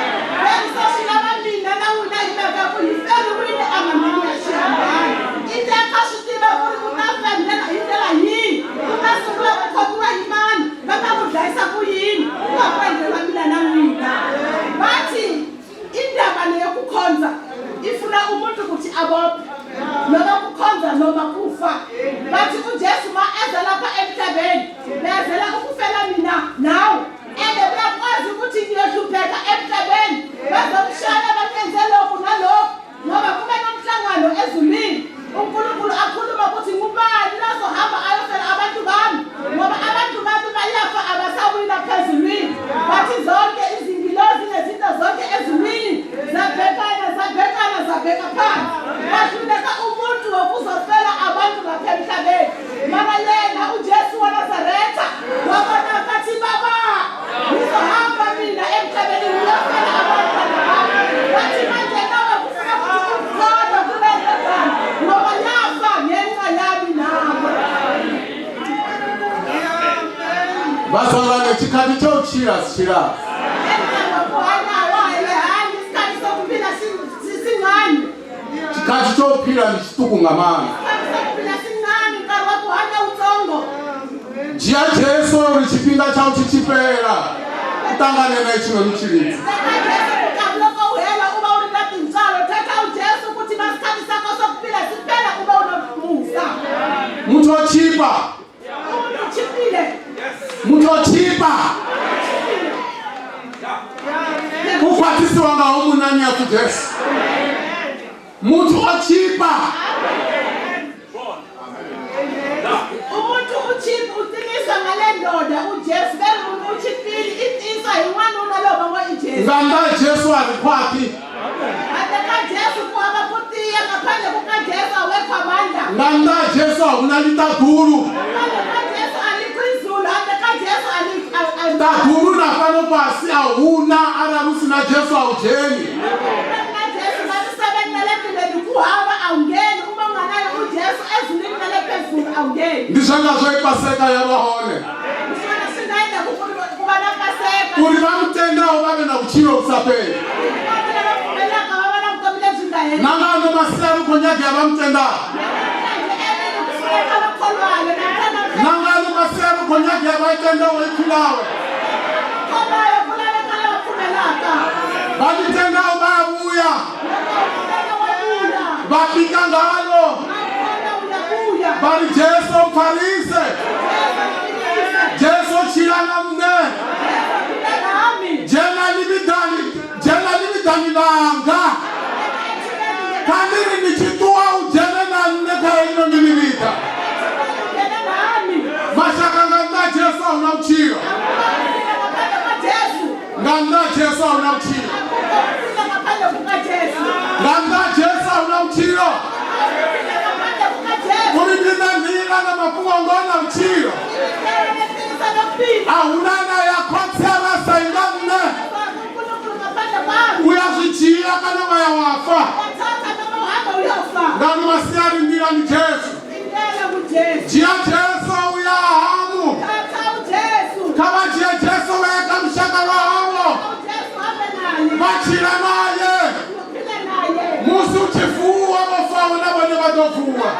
Leri so swi lava mina na n'wina hi mhaka ku hi feriwile emhandzini ya xihambano. I ta kha swi tiva ku ri u ta fa ndlela hi ndlela yihi, u ta sungula ku khomiwa hi mani, va ta ku dlayisa ku yini, ku nga ku endleriwa mina na n'wina. Va thi indaba leyo kukhonza ifuna umuntu ukuthi abophe, noma kukhonza noma kufa. Bathi uJesu ma eza lapha emhlabeni bezela ukufela mina nawe, ende uyakwazi ukuthi ngiyohlupheka emhlabeni, bazomshaya, bamenze lokhu nalokhu, ngoba kube nomhlangano ezulwini, uNkulunkulu akhuluma ukuthi ngubani lozohamba ayofela abantu bami, ngoba abantu bami bayafa, abasawina phezulwini. Bathi zonke izingilozi nezinto zonke ezulwini zabhekana, zabhekana, zabheka phansi, bahluleka umuntu wokuzofela abantu lapha emhlabeni. Bazalwane, tshikhathi tsha u tshila si tshilapfu. Tshikhathi tsha u phila ndi tshiṱuku nga maanḓa. Dzhia Jesu uri tshifhinga tshau tshi tshi fhela u ṱangane nae tshinoni tshilidzi. Muthu o tshipa. Muthu o tshipa. U khwaṱhisiwa nga ho munani a pfi Jesu. Muthu o tshipa. Umuntu uchiphi uqiniswa ngale ndoda uJesu beri umuntu uchiphile iqinisa yin'wanuna lowu va ngo i Jesu. Nga nnḓa ha Jesu a ri khwaṱhi. Handle ka Jesu ku hava ku tiya ngaphandle ku ka Jesu awekho amandla. Nga nnḓa ha Jesu a hu na ḽiṱaḓulu. Ngaphandle ka Jesu alikho izulu handle ka Jesu alikho Ṱaḓulu na fhano fhasi a hu na arali hu si na Jesu a u dzheni. Na Jesu na misaveni na le tilweni ku hava a wu ngheni uma u nga naye uJesu ezulwini na le phezulu a wu ngheni. Ndi zwe ngazwo i Paseka ya vha hone. Hi swona swi nga endla ku ku va na Paseka. Uri vha mu tendaho vha vhe na vhutshilo vhu sa fheli. Vona lava pfumelaka va va na vutomi lebyi nga heriki. Na nga ano masiari hu khou nyagea vha mu tendaho. Namuntlha va kholwayo Na nga ano masiari hu khou nyagea vha tendaho ipfi ḽawe. Kholwayo ku laveka lava pfumelaka. Vha ḽi tendaho vha a vhuya. Vha pika ngalo. Vha ri Jesu mpfarise. Jesu tshila na nṋe. Dzhena ḽivhiḓani, dzhena ḽivhiḓani ḽanga. Kha ndi ri ndi tshi ṱuwa u dzhene na nṋe kha helinoni ḽivhiḓa. Mashaka nga nnḓa ha Jesu a hu na vhutshilo. Nga nnḓa ha Jesu a hu na vhutshilo. Nga nnḓa ha Jesu a hu na vhutshilo. Uri ndi na nḓila na mafhungo ngoho na vhutshilo. A hu na na ya khotsi a vha sa inga nṋe. U ya zwi dzhia kana wa ya wa fa. Nga ano masiari nḓila ndi Jesu. Dzhia Jesu u ya haṋu. Kha vha dzhie Jesu vha ye kha lushaka lwa havho. Vha tshila naye. Musi u tshi vuwa vho faho na vhone vha ḓo vuwa.